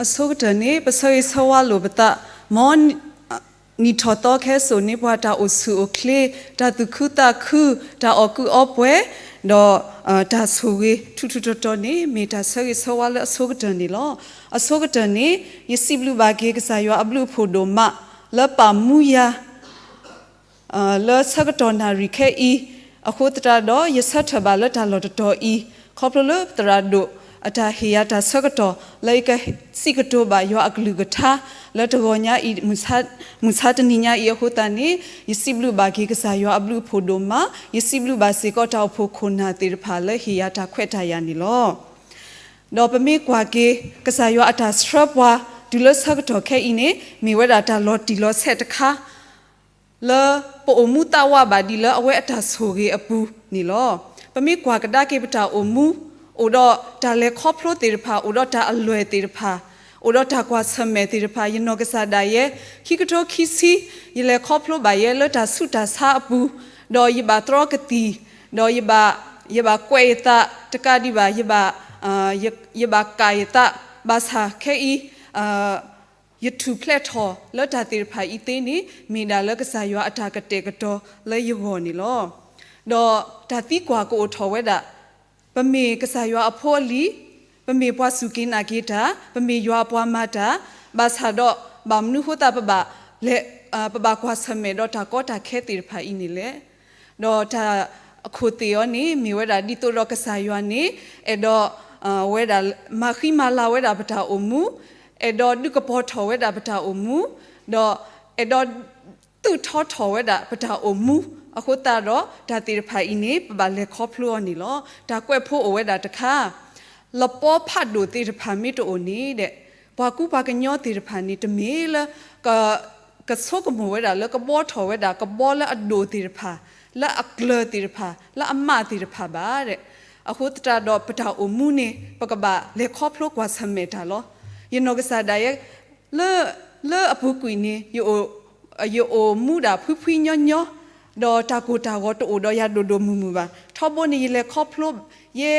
အဆိကတၢၢ်န့ၣ် ပဆၢဂ့ၤဆၢဝါလိာ်ပသး, မ်နံၣ်ထီၣ်သီခဲစိာ်န့ၢ်ပှၤတၢ်အိၣ်ဆူၣ်အိၣ်ချ့, တၢ်သူၣ်ခုသးခု, တၢ်အီၣ်ကုးအီပှဲၤ, ဒီး တၢ်ဆိၣ်ဂ့ၤထူးထူးတီၤတီၤန့ၣ် မ့ၢ်တၢ်ဆၢဂ့ၤဆၢဝါလၢအဆိကတၢၢ်န့ၣ်လီၤ. အဆိကတၢၢ်န့ၣ် ယစံးဘျုးဘၣ်က့ၤကစၢ်ယွၤအဘျုးအဖှိၣ်ဒိၣ်မး လၢပာ်မူယၤ လၢဆၢကတီၢ်နၣ်ရံၣ်ခဲအံၤ, အဃိသတးဒီး ယဆၢထၢၣ်ဘၣ်လၢတၢ်လီၢ်တတီၤအံၤ, ခီဖျိလၢသရၣ်ဒိၣ်အတၢ်ဟ့ၣ်ယၤတၢ်ဆၢကတီၢ် လၢယကစံးကတိၤဘၣ်ယွၤအကလုၢ်ကထါ လၢတဂီၤညါအံၤ မုၢ်ဆါတနံၤညါအံၤအဃိသတးန့ၣ်, ယစံးဘျုးဘၣ်က့ၤကစၢ်ယွၤအဘျုးအဖှိၣ်ဒိၣ်မး, ယစံးဘျုးဘၣ်စ့ၢ်ကီးတၢ်အိၣ်ဖှိၣ်ခိၣ်နၢ်သ့ၣ်တဖၣ်လၢဟ့ၣ်ယၤတၢ်ခွဲးတၢ်ယာ်န့ၣ်လီၤ. ဒီးပမ့ၢ်ကွၢ်က့ၤ ကစၢ်ယွၤအတၢ်ဆှၢပှၤ တုၤလၢဆၢကတီၢ်ခဲအံၤန့ၣ် မ့ၢ်ဝဲဒၣ်တၢ်လီၤတံၢ်လီၤဆဲးတခါ လၢပအိၣ်မူသးဝးဘၣ်ဒ်လၢအဝဲအတၢ်ဆိၣ်ဂ့ၤအပူၤန့ၣ်လီၤ. ပမ့ၢ်ကွၢ်ကဒါက့ၤပတၢ်အိၣ်မူ, အိၣ်ဒီးတၢ်လဲၤခီဖျိသ့ၣ်တဖၣ်, အိၣ်ဒီးတၢ်အလွဲၢ်သ့ၣ်တဖၣ်, အိၣ်ဒီးတၢ်ကွၢ်ဆၢၣ်မဲာ်သ့ၣ်တဖၣ်, ယနီၢ်ကစၢ်ဒၣ်ယဲ ခံကထိခံဆံ ယလဲၤခီဖျိဘၣ်ယဲလၢတၢ်ဆူးတၢ်ဆါအပူၤ, ဒီးယဘၣ်တြီကသံၣ်, ဒီးယဘၣ်, ယဘၣ်ကွဲးယသးတကးဒံးဘၣ်, ယဘၣ်, ယ, ယဘၣ်ကၣ်ယသး, ဘၣ်ဆၣ်ခဲအံၤ ယထူၣ်ဖျဲးထီၣ်လၢတၢ်သ့ၣ်တဖၣ်အံၤသ့န့ၣ် မ့ၢ်ဒၣ်လၢကစၢ်ယွၤအတၢ်ကတဲာ်ကတီၤလၢယဂီၢ်န့ၣ်လီၤ. ဒီးတၢ်သံကွၢ်ကအိၣ်ထီၣ်ဝဲဒၣ်, ပမ့ၢ်ကစၢ်ယွၤအဖိအလံၤ, ပမ့ၢ်ပှၤစူၢ်က့ၤနာ်က့ၤတၢ်, ပမ့ၢ်ယွၤအပှၤမၤတၢ်, ဘၣ်ဆၣ်ဒီးဘၣ်မနုၤအဃိသတး ပဘၣ်လဲၤ, ပဘၣ်ကွၢ်ဆၢၣ်မဲာ်ဒီးတၢ်ကီတၢ်ခဲသ့ၣ်တဖၣ်အံၤန့ၣ်လဲၣ်. ဒီးတၢ်အခိၣ်သ့ၣ်အီၤန့ၣ် မ့ၢ်ဝဲဒၣ်ဒ်သိးဒီးကစၢ်ယွၤန့ၣ် အဲၣ်ဒိး, ဝဲဒၣ်, မၤဃံမၤလၤဝဲဒၣ်ပတၢ်အိၣ်မူ, အဲၣ်ဒိးဒုးကပီၤထီၣ်ဝဲဒၣ်ပတၢ်အိၣ်မူ, ဒီးအဲၣ်ဒိး, သူၣ်ထီထီၣ်ဝဲဒၣ်ပတၢ်အိၣ်မူ, အဃိသတးဒီး တၢ်သ့ၣ်တဖၣ်အံၤန့ၣ် ပဘၣ်လဲၤခီဖျိအီၤန့ၣ်လီၤ. တၢ်ကွဲးဖိအိၣ်ဝဲဒၣ်တခါ, လပီဖးဒိၣ်သ့ၣ်တဖၣ်မ့ၢ်တအိၣ်န့ၣ်ဒီး ပှၤကူပှၤကညီသ့ၣ်တဖၣ်န့ၣ် တမ့ၢ်လၢ ကဆိကမိၣ်ဝဲဒၣ်လၢကဘှီထီၣ်ဝဲဒၣ်ကဘီလၢအဒိၣ်သ့ၣ်တဖၣ်, လၢအကျၢၤသ့ၣ်တဖၣ်, လၢအမးသ့ၣ်တဖၣ်ဘၣ်ဒီး, အဃိသတးဒီးပတၢ်အိၣ်မူန့ၣ် ပကဘၣ်လဲၤခီဖျိကွၢ်ဆၢၣ်မဲာ်တၢ်လီၤ. ယနီၢ်ကစၢ်ဒၣ်ယဲ လၢ, လၢအပူၤကွံာ်န့ၣ် ယအိၣ်, ယအိၣ်မူဒၣ်ဖှံဖှံညီညီ, ဒီးတၢ်ကိၢ်တၢ်ဂီၤတအိၣ်ဒီးယၤဒိၣ်ဒိၣ်မုၢ်မုၢ်ဘၣ်. ထီဘိန့ၣ် ယလဲၤခီဖျိယဲ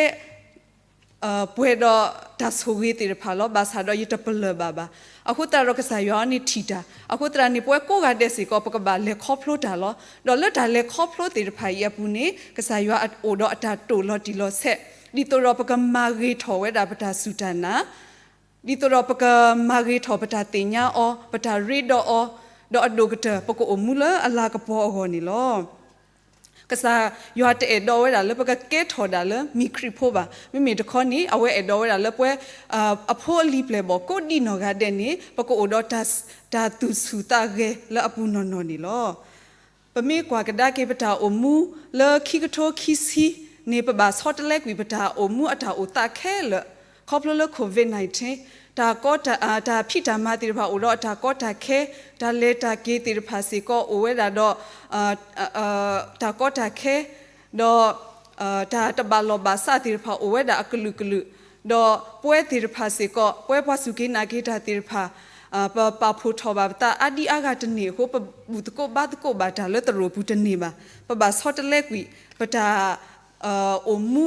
ပှဲၤဒီးတၢ်ဆိၣ်ဂ့ၤသ့ၣ်တဖၣ်လီၤ. ဘၣ်ဆၣ်ဒီးယတပလၢၢ်ဘၣ်ဘၣ်. အဃိသတးဒီးကစၢ်ယွၤန့ၣ်ထံၣ်တၢ်. အဃိသတးန့ၣ် ပဝဲကိးဂၤဒဲးစ့ၢ်ကီး ပကဘၣ်လဲၤခီဖျိတၢ်လီၤ. ဒီးလၢတၢ်လဲၤခီဖျိသ့ၣ်တဖၣ်အံၤအပူၤန့ၣ် ကစၢ်ယွၤအိၣ်ဒီးအတၢ်တိာ်လီၤတံၢ်လီၤဆဲး, ဒ်သိးဒီးပကမၤဂ့ၤထီၣ်ဝဲဒၣ်ပတၢ်စူၢ်တၢ်နာ်, ဒ်သိးဒီးပကမၤဂ့ၤထီၣ်ပတၢ်သ့ၣ်ညါအီၤ, ပတၢ်ရ့ဒီးအီၤ, ဒီးအဒိၣ်ကတၢၢ် ပကအိၣ်မူလၢအလၤကပီၤအဂီၢ်န့ၣ်လီၤ. ကစၢ်ယွၤတအဲၣ်ဒိးဝဲဒၣ်လၢပကကဲထီၣ်ဒၣ်လၢမ့ၢ်ခရံာ်ဖိဘၣ်. မ့မ့ၢ်တခီန့ၣ် အဝဲအဲၣ်ဒိးဝဲဒၣ်လၢပဝဲ အဖိအလံၤပျဲၢ်ဘီၣ်ကိးဒံနီၢ်ဂၤဒဲးန့ၣ် ပကအိၣ်ဒီးတၢ်သူၣ်ဆူၣ်သးဂဲၤလၢအပူၤနီၢ်နီၢ်န့ၣ်လီၤ. ပမ့ၢ်ကွၢ်ကဒါက့ၤပတၢ်အိၣ်မူလၢခံကထိခံဆံန့ၣ် ပဘၣ်ဆီတလဲကွံာ်ပတၢ်အိၣ်မူအတၢ်အိၣ်သးခဲလၢာ် ခီဖျိလၢ COVID nineteen တၢ်ကီတၢ်, တၢ်ဖံးတၢ်မၤသ့ၣ်တဖၣ်အိၣ်ဒီးအတၢ်ကီတၢ်ခဲ, တၢ်လဲၤတၢ်က့ၤသ့ၣ်တဖၣ်စ့ၢ်ကီးအိၣ်ဝဲဒၣ်ဒီး တၢ်ကီတၢ်ခဲ, ဒီး တၢ်တဘၣ်လီၢ်ဘၣ်စးသ့ၣ်တဖၣ်အိၣ်ဝဲဒၣ်အကလုာ်ကလုာ်, ဒီးပဝဲသ့ၣ်တဖၣ်စ့ၢ်ကီး ပဝဲပှၤစူၢ်က့ၤနာ်က့ၤတၢ်သ့ၣ်တဖၣ် ပပာ်ဖှိၣ်ထီၣ်ဘၣ်ပသးအါဒံအါဂၤတန့ၢ်အဃိ ပဘူၣ်သကိးဘါသကိးဘၣ်တၢ်လၢသရိာ်ပူၤတန့ၢ်ဘၣ်. ပဘၣ်ဆီတလဲကွံာ် ပတၢ် အိၣ်မူ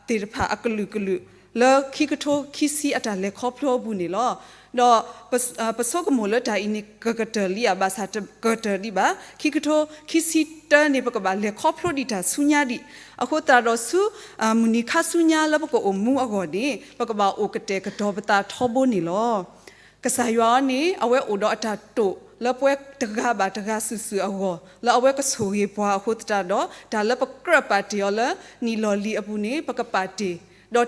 သ့ၣ်တဖၣ်အကလုာ်ကလုာ် လၢခံကထိခံဆံအတၢ်လဲၤခီဖျိအပူၤန့ၣ်လီၤ. ဒီး ပဆိကမိၣ်လၢတၢ်အံၤန့ၣ် ကကတၢၢ်လံဧါ, ဘၣ်ဆၣ်တကတၢၢ်ဒံးဘၣ်. ခံကထိခံဆံတၢန့ၣ် ပကဘၣ်လဲၤခီဖျိဒံးတၢ်ဆူညါဒံး. အဃိသတးဒီးဆူ မုၢ်နံၤခါဆူညါလၢပကအိၣ်မူအဂီၢ်န့ၣ် ပကဘၣ်အိၣ်ကတဲာ်ကတီၤပသးထီဘိန့ၣ်လီၤ. ကစၢ်ယွၤအံၤန့ၣ် အဝဲအိၣ်ဒီးအတၢ်တိာ်လၢပဝဲတဂၤဘၣ်တဂၤစုာ်စုာ်အဂီၢ် လၢအဝဲကဆိၣ်ဂ့ၤပှၤအဃိသတးဒီး တၢ်လၢပကြၢးပာ်တ့ၢ်အီၤလၢနံၣ်လီၢ်လံၤအပူၤန့ၣ် ပကပာ်တ့ၢ်, ဒီး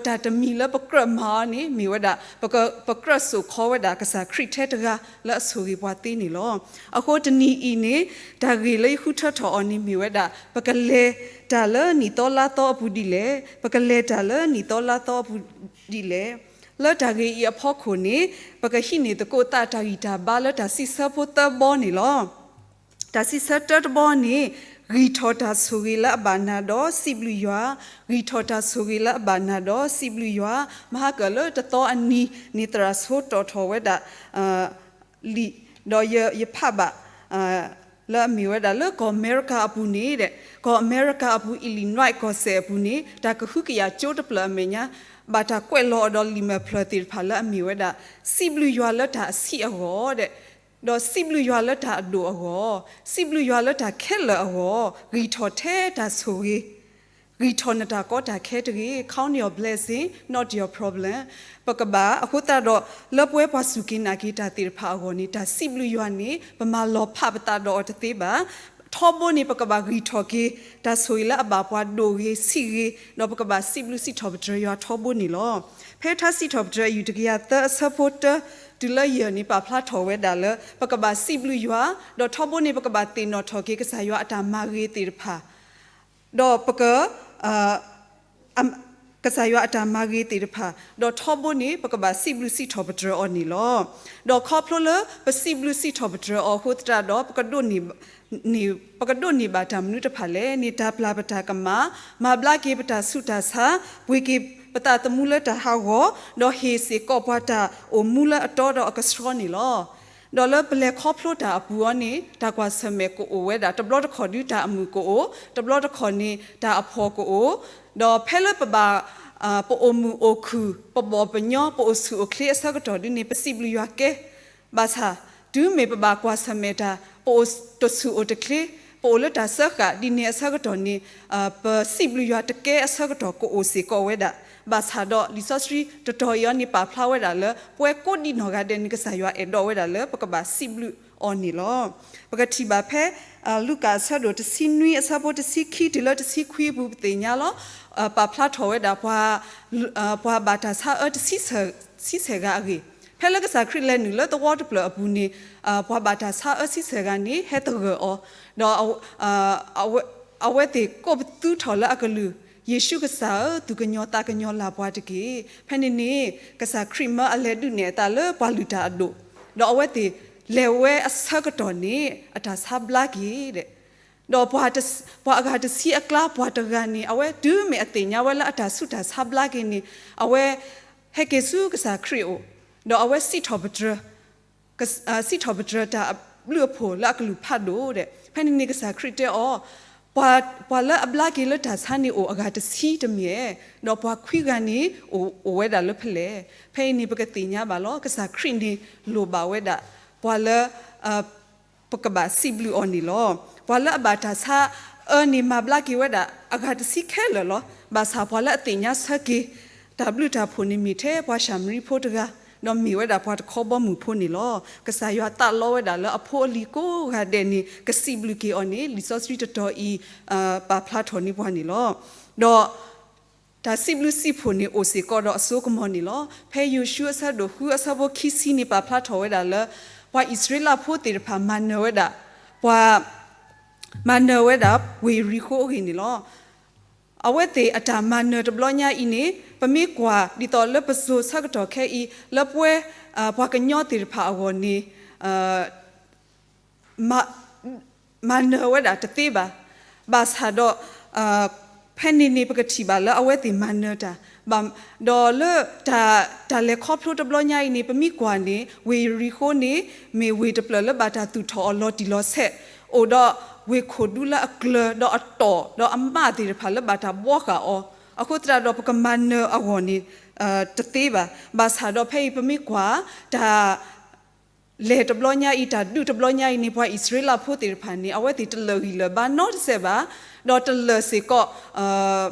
တၢ်တမံၤလၢပကြၢးမၤအီၤန့ၣ် မ့ၢ်ဝဲဒၣ် ပက, ပကြၢးစိာ်ခီဝဲဒၣ်ကစၢ်ခရံာ်ထဲတဂၤလၢအဆိၣ်ဂ့ၤပှၤသ့န့ၣ်လီၤ. အဃိတနံၤအံၤန့ၣ် တၢ်ဂ့ၢ်လၢယဃုထၢထီၣ်အီၤန့ၣ်မ့ၢ်ဝဲဒၣ် ပကလဲၤတၢ်လၢနံၣ်သီလါသီအပူၤဒ်လဲၣ်, ပကလဲၤတၢ်လၢနံၣ်သီလါသီအပူၤဒ်လဲၣ်. လၢတၢ်ဂ့ၢ်အံၤအဖီခိၣ်န့ၣ် ပကဟံးန့ၢ်သကိးသးတၢ်ဂံၢ်တၢ်ဘါလၢတၢ်စံးဆၢဖိသၢဘီန့ၣ်လီၤ. တၢ်စံးဆၢတၢတဘီန့ၣ် ဂံၢ်ထီၣ်တၢ်ဆိၣ်ဂ့ၤလၢအဘၣ်နၤဒီးစံးဘျုးယွၤ, ဂံၢ်ထီၣ်တၢ်ဆိၣ်ဂ့ၤလၢအဘၣ်နၤဒီးစံးဘျုးယွၤ, မဟါကၢၣ်လၢတသီအနံၤန့ၣ် သရၣ်ဆိတီၣ်ထီၣ်ဝဲဒၣ် လံာ်, ဒီးယဖးဘၣ် လၢအမ့ၢ်ဝဲဒၣ်လၢကီၢ်အမဲရကၤအပူၤန့ၣ်, ကီၢ်အမဲရကၤအပူၤ Illinois ကီၢ်စဲၣ်အပူၤန့ၣ် တၢ်ကဟုကယာ်ကၠိတဖျၢၣ်အမဲာ်ညါ ဘၣ်တၢ်ကွဲးလီၤအီၤဒီးလံာ်မဲာ်ဖျၢၣ်သ့ၣ်တဖၣ်လၢအမ့ၢ်ဝဲဒၣ် စံးဘျုးယွၤလၢတၢ်အဆံးအဂီၢ်ဒီး ဒီးစံးဘျုးယွၤလၢတၢ်အဒိၣ်အဂီၢ်, စံးဘျုးယွၤလၢတၢ်ခဲလၢာ်အဂီၢ်, ဂံၢ်ထီၣ်ထဲတၢ်ဆိၣ်ဂ့ၤ, ဂံၢ်ထီၣ်နတၢ်ကီတၢ်ခဲတဂ့ၤ, count your blessing, not your problem. ပကဘၣ် အဃိသတးဒီး လၢပဝဲပှၤစူၢ်က့ၤနာ်က့ၤတၢ်သ့ၣ်တဖၣ်အဂီၢ်န့ၣ် တၢ်စံးဘျုးယွၤန့ၣ် ပမၤလီၤဖးပသးဒီးအီၤတသ့ဘၣ်. ထီဘိန့ၣ် ပကဘၣ်ဂံၢ်ထီၣ်က့ၤ တၢ်ဆိၣ်ဂ့ၤလၢအဘၣ်ပှၤဒိၣ်ဂ့ၤဆံးဂ့ၤ, ဒီးပကဘၣ်စံးဘျုးစံးထီၣ်ပတြၢၤယွၤထီဘိန့ၣ်လီၤ. ဖဲထါစံးထီၣ်ပတြၢၤအယုၢ်တကယၤသၢအဆၢဖိတၢ တုၤလၢယဲၢ်န့ၣ် ပာ်ဖျါထီၣ်ဝဲဒၣ်လၢ ပကဘၣ်စံးဘျုးယွၤ, ဒီးထီဘိန့ၣ် ပကဘၣ်သ့ၣ်နီၣ်ထီၣ်က့ၤကစၢ်ယွၤအတၢ်မၤဂ့ၤသ့ၣ်တဖၣ် ဒီးပက ကစၢ်ယွၤအတၢ်မၤဂ့ၤသ့ၣ်တဖၣ်, ဒီးထီဘိန့ၣ် ပကဘၣ်စံးဘျုးစံးထီၣ်ပတြၢၤအီၤန့ၣ်လီၤ. ဒီးခီဖျိလၢပစံးဘျုးစံးထီၣ်ပတြၢၤအီၤအဃိသတးဒီး ပကဒိးန့ၢ် ပကဒိးန့ၢ်ဘၣ်တၢ်မနုၤတဖၣ်လဲၣ်န့ၣ် တၢ်ပျၢ်ပတၢ်ကမၣ်, မၤဘျါက့ၤပတၢ်ဆူးတၢ်ဆါ, ပှ့ၤက့ၤပသးသမူလၢတၢ်ဟးဂီၤ, ဒီးဟ့ၣ်စ့ၢ်ကီးပှၤတၢ်အိၣ်မူလၢအတီဒီးအကဆှီန့ၣ်လီၤ. ဒီးလၢပလဲၤခီဖျိတၢ်အပူၤအီၤန့ၣ် တၢ်ကွၢ်ဆၢၣ်မဲာ်ကအိၣ်ဝဲဒၣ် တဘျီတခီၣ်ဒုတၢ်အမုာ်ကအိၣ်, တဘျီတခီၣ်န့ၣ် တၢ်အဖှီၣ်ကအိၣ်, ဒီးဖဲလၢပဘၣ် ပအိၣ်မုာ်အိၣ်ခုၣ်, ပဘီၣ်ပညီ, ပအိၣ်ဆူၣ်အိၣ်ချ့အဆၢကတီၢ်ဒုန့ၣ် ပစံးဘျုးယွၤကဲ ဘၣ်ဆၣ် တုၤမ့ၢ်ပဘၣ်ကွၢ်ဆၢၣ်မဲာ်တၢ် ပအိၣ်တဆူၣ်အိၣ်တချ့, ပအိၣ်လၢတၢ်စၢဃာ်ဒ်န့ၣ်အဆၢကတီၢ်န့ၣ် ပစံးဘျုးယွၤတကဲအဆၢကတီၢ်ကအိၣ်စ့ၢ်ကီးဝဲဒၣ်. ဘၣ်ဆၣ်ဒီးလံာ်စီဆှံတတီၤအံၤအီၤန့ၣ် ပာ်ဖျါဝဲဒၣ်လၢ ပဝဲကိးဒံနီၢ်ဂၤဒဲးန့ၣ် ကစၢ်ယွၤအဲၣ်ဒိးဝဲဒၣ်လၢပကဘၣ်စံးဘျုးအီၤန့ၣ်လီၤ. ပကထံၣ်ဘၣ်ဖဲ လူၤကၣ်အဆၢဒိၣ်တဆံနွံအဆၢဖိတဆံခံတုၤလၢတဆံခွံအပူၤ ပသ့ၣ်ညါလီၤ. ပာ်ဖျါထီၣ်ဝဲဒၣ် ပှၤဘၣ်တၢ်ဆါအၢတဆံဆဲးဂၤအဂ့ၢ်, ဖဲလၢကစၢ်ခရံာ်လဲၤနုာ်လၢသဝီတဖျၢၣ်အပူၤန့ၣ် ပှၤဘၣ်တၢ်ဆါအၢတဆံဆဲးဂၤန့ၣ် ဟဲသဂၢၢ်အီၤ, ဒီး အဝဲသ့ၣ်ကိးပသူထီၣ်လၢအကလုၢ်, ယ့ၣ်ၡူးကစၢ်ဧၢ, သူၣ်ကညီၤသးကညီၤလၢ်ပှၤတက့ၢ်. ဖဲန့ၣ်န့ၣ် ကစၢ်ခရံာ်မၢအလဲၤဒုးနဲၣ်အသးလၢပှၤလုၢ်တၢ်အဒိၣ်, ဒီးအဝဲသ့ၣ်လဲၤဝဲအဆၢကတီၢ်န့ၣ် အတၢ်ဆါဘျါက့ၤဒီး ဒီးပှၤအဂၤတဆံအကျါ ပှၤတဂၤန့ၣ် အဝဲတုၤမ့ၢ်အသ့ၣ်ညါဝဲလၢအတၢ်ဆူးတၢ်ဆါဘျါက့ၤန့ၣ် အဝဲဟဲက့ၤဆူကစၢ်ခရံာ်အအိၣ်, ဒီးအဝဲစံးထီၣ်ပတြၢၤ စံးထီၣ်ပတြၢၤတၢ်အဘျုးအဖှိၣ်လၢအကလုၢ်ဖးဒိၣ်ဒီး ဖဲန့ၣ်န့ၣ်ကစၢ်ခရံာ်တဲအီၤ, ပှၤလၢအဘျါက့ၤလၢတၢ်ဆါန့ၣ်အိၣ်အဂၤတဆံတမ့ၢ်, ဒီးပှၤခွံဂၤန့ၣ် အိၣ်ဝဲဒၣ်လၢဖဲလဲၣ်. ဖဲအံၤန့ၣ် ပကသ့ၣ်ညါဘၣ်လီၤ. ကစၢ်ခရံာ်န့ၣ်လိၣ်ဘၣ်ဝဲဒၣ် ပှၤလၢ ပကဘၣ်စံးဘျုးအီၤန့ၣ်လီၤ. ပှၤလၢအဘၣ်တၢ်ဆါအၢန့ၣ် မၤဘျါက့ၤဝဲဒၣ်အဂၤတဆံခဲလၢာ်လီၤ. ဘၣ်ဆၣ်ပှၤလၢအသ့ၣ်ညါဆၢက့ၤ တၢ်ဘျုးတၢ်ဖှိၣ်န့ၣ်မ့ၢ်ထဲပှၤၡၤမရံဖိတဂၤ, ဒီးမ့ၢ်ဝဲဒၣ်ပှၤတခီဘီမုၢ်ဖိန့ၣ်လီၤ. ကစၢ်ယွၤသးလီဝဲဒၣ်လၢအဖိအလံၤကိးဂၤဒဲးန့ၣ် ကစံးဘျုးက့ၤအီၤန့ၣ် လံာ်စီဆှံတတီၤအံၤ ပာ်ဖျါထီၣ်န့ၢ်ပှၤန့ၣ်လီၤ. ဒီး တၢ်စံးဘျုးစံးဖှိၣ်န့ၣ်အိၣ်စ့ၢ်ကီးဒီးအစိကမီၤန့ၣ်လီၤ. ဖဲယိၤၡူအဆၢဒိၣ်ဃုအဆၢဖိခံဆံန့ၣ် ပာ်ဖျါထီၣ်ဝဲဒၣ်လၢ ပှၤအံၣ်စရ့လးဖိသ့ၣ်တဖၣ်မၤနၢၤဝဲဒၣ် ပှၤ မၤနၢၤဝဲဒၣ်ဝ့ၢ်ယရံၤဃိအဂ့ၢ်န့ၣ်လီၤ. အဝဲသ့ၣ်အတၢ်မၤနၢၤတဘျီညါအံၤန့ၣ် ပမ့ၢ်ကွၢ်ဒ်သိးလၢပစိၤဆၢကတီၢ်ခဲအံၤ လၢပဝဲ ပှၤကညီသ့ၣ်တဖၣ်အဂီၢ်န့ၣ် မၤနၢၤဝဲဒၣ်တသ့ဘၣ်. ဘၣ်ဆၣ်ဒီး ဖဲန့ၣ်န့ၣ် ပကထံၣ်ဘၣ်လၢအဝဲသ့ၣ်မၤနၢၤတၢ် ဒီးလၢ တၢ်လဲၤခီဖျိတဘျီညါအံၤန့ၣ် ပမ့ၢ်ကွၢ်န့ၣ် ဝ့ၢ်ယရံၤဃိန့ၣ် မ့ၢ်ဝ့ၢ်တဖျၢၣ်လၢဘၣ်တၢ်သူၣ်ထီၣ်အီၤလီၤတံၢ်လီၤဆဲး, အိၣ်ဒီးဝ့ၢ်ခိၣ်ဒူလၢအကျၢၤ ဒီးအတီၢ် ဒီးအမးသ့ၣ်တဖၣ်လၢဘၣ်တၢ်ဘှီဃာ်အီၤ, အဃိသတးဒီးပကမၤနၢၤအဂီၢ်န့ၣ် တသ့ဘၣ်. ဘၣ်ဆၣ်ဒီးဖဲအံၤပမ့ၢ်ကွၢ် တၢ် လဲၤတဘျီညါအံၤ တၢ်ဒုးတဘျီညါအံၤန့ၣ် ပှၤအံၣ်စရ့လးဖိသ့ၣ်တဖၣ်န့ၣ် အဝဲသ့ၣ်တလၢာ်ဂံၢ်လၢာ်ဘါနီတစဲးဘၣ်, ဒီးတလၢာ်စ့ၢ်ကီး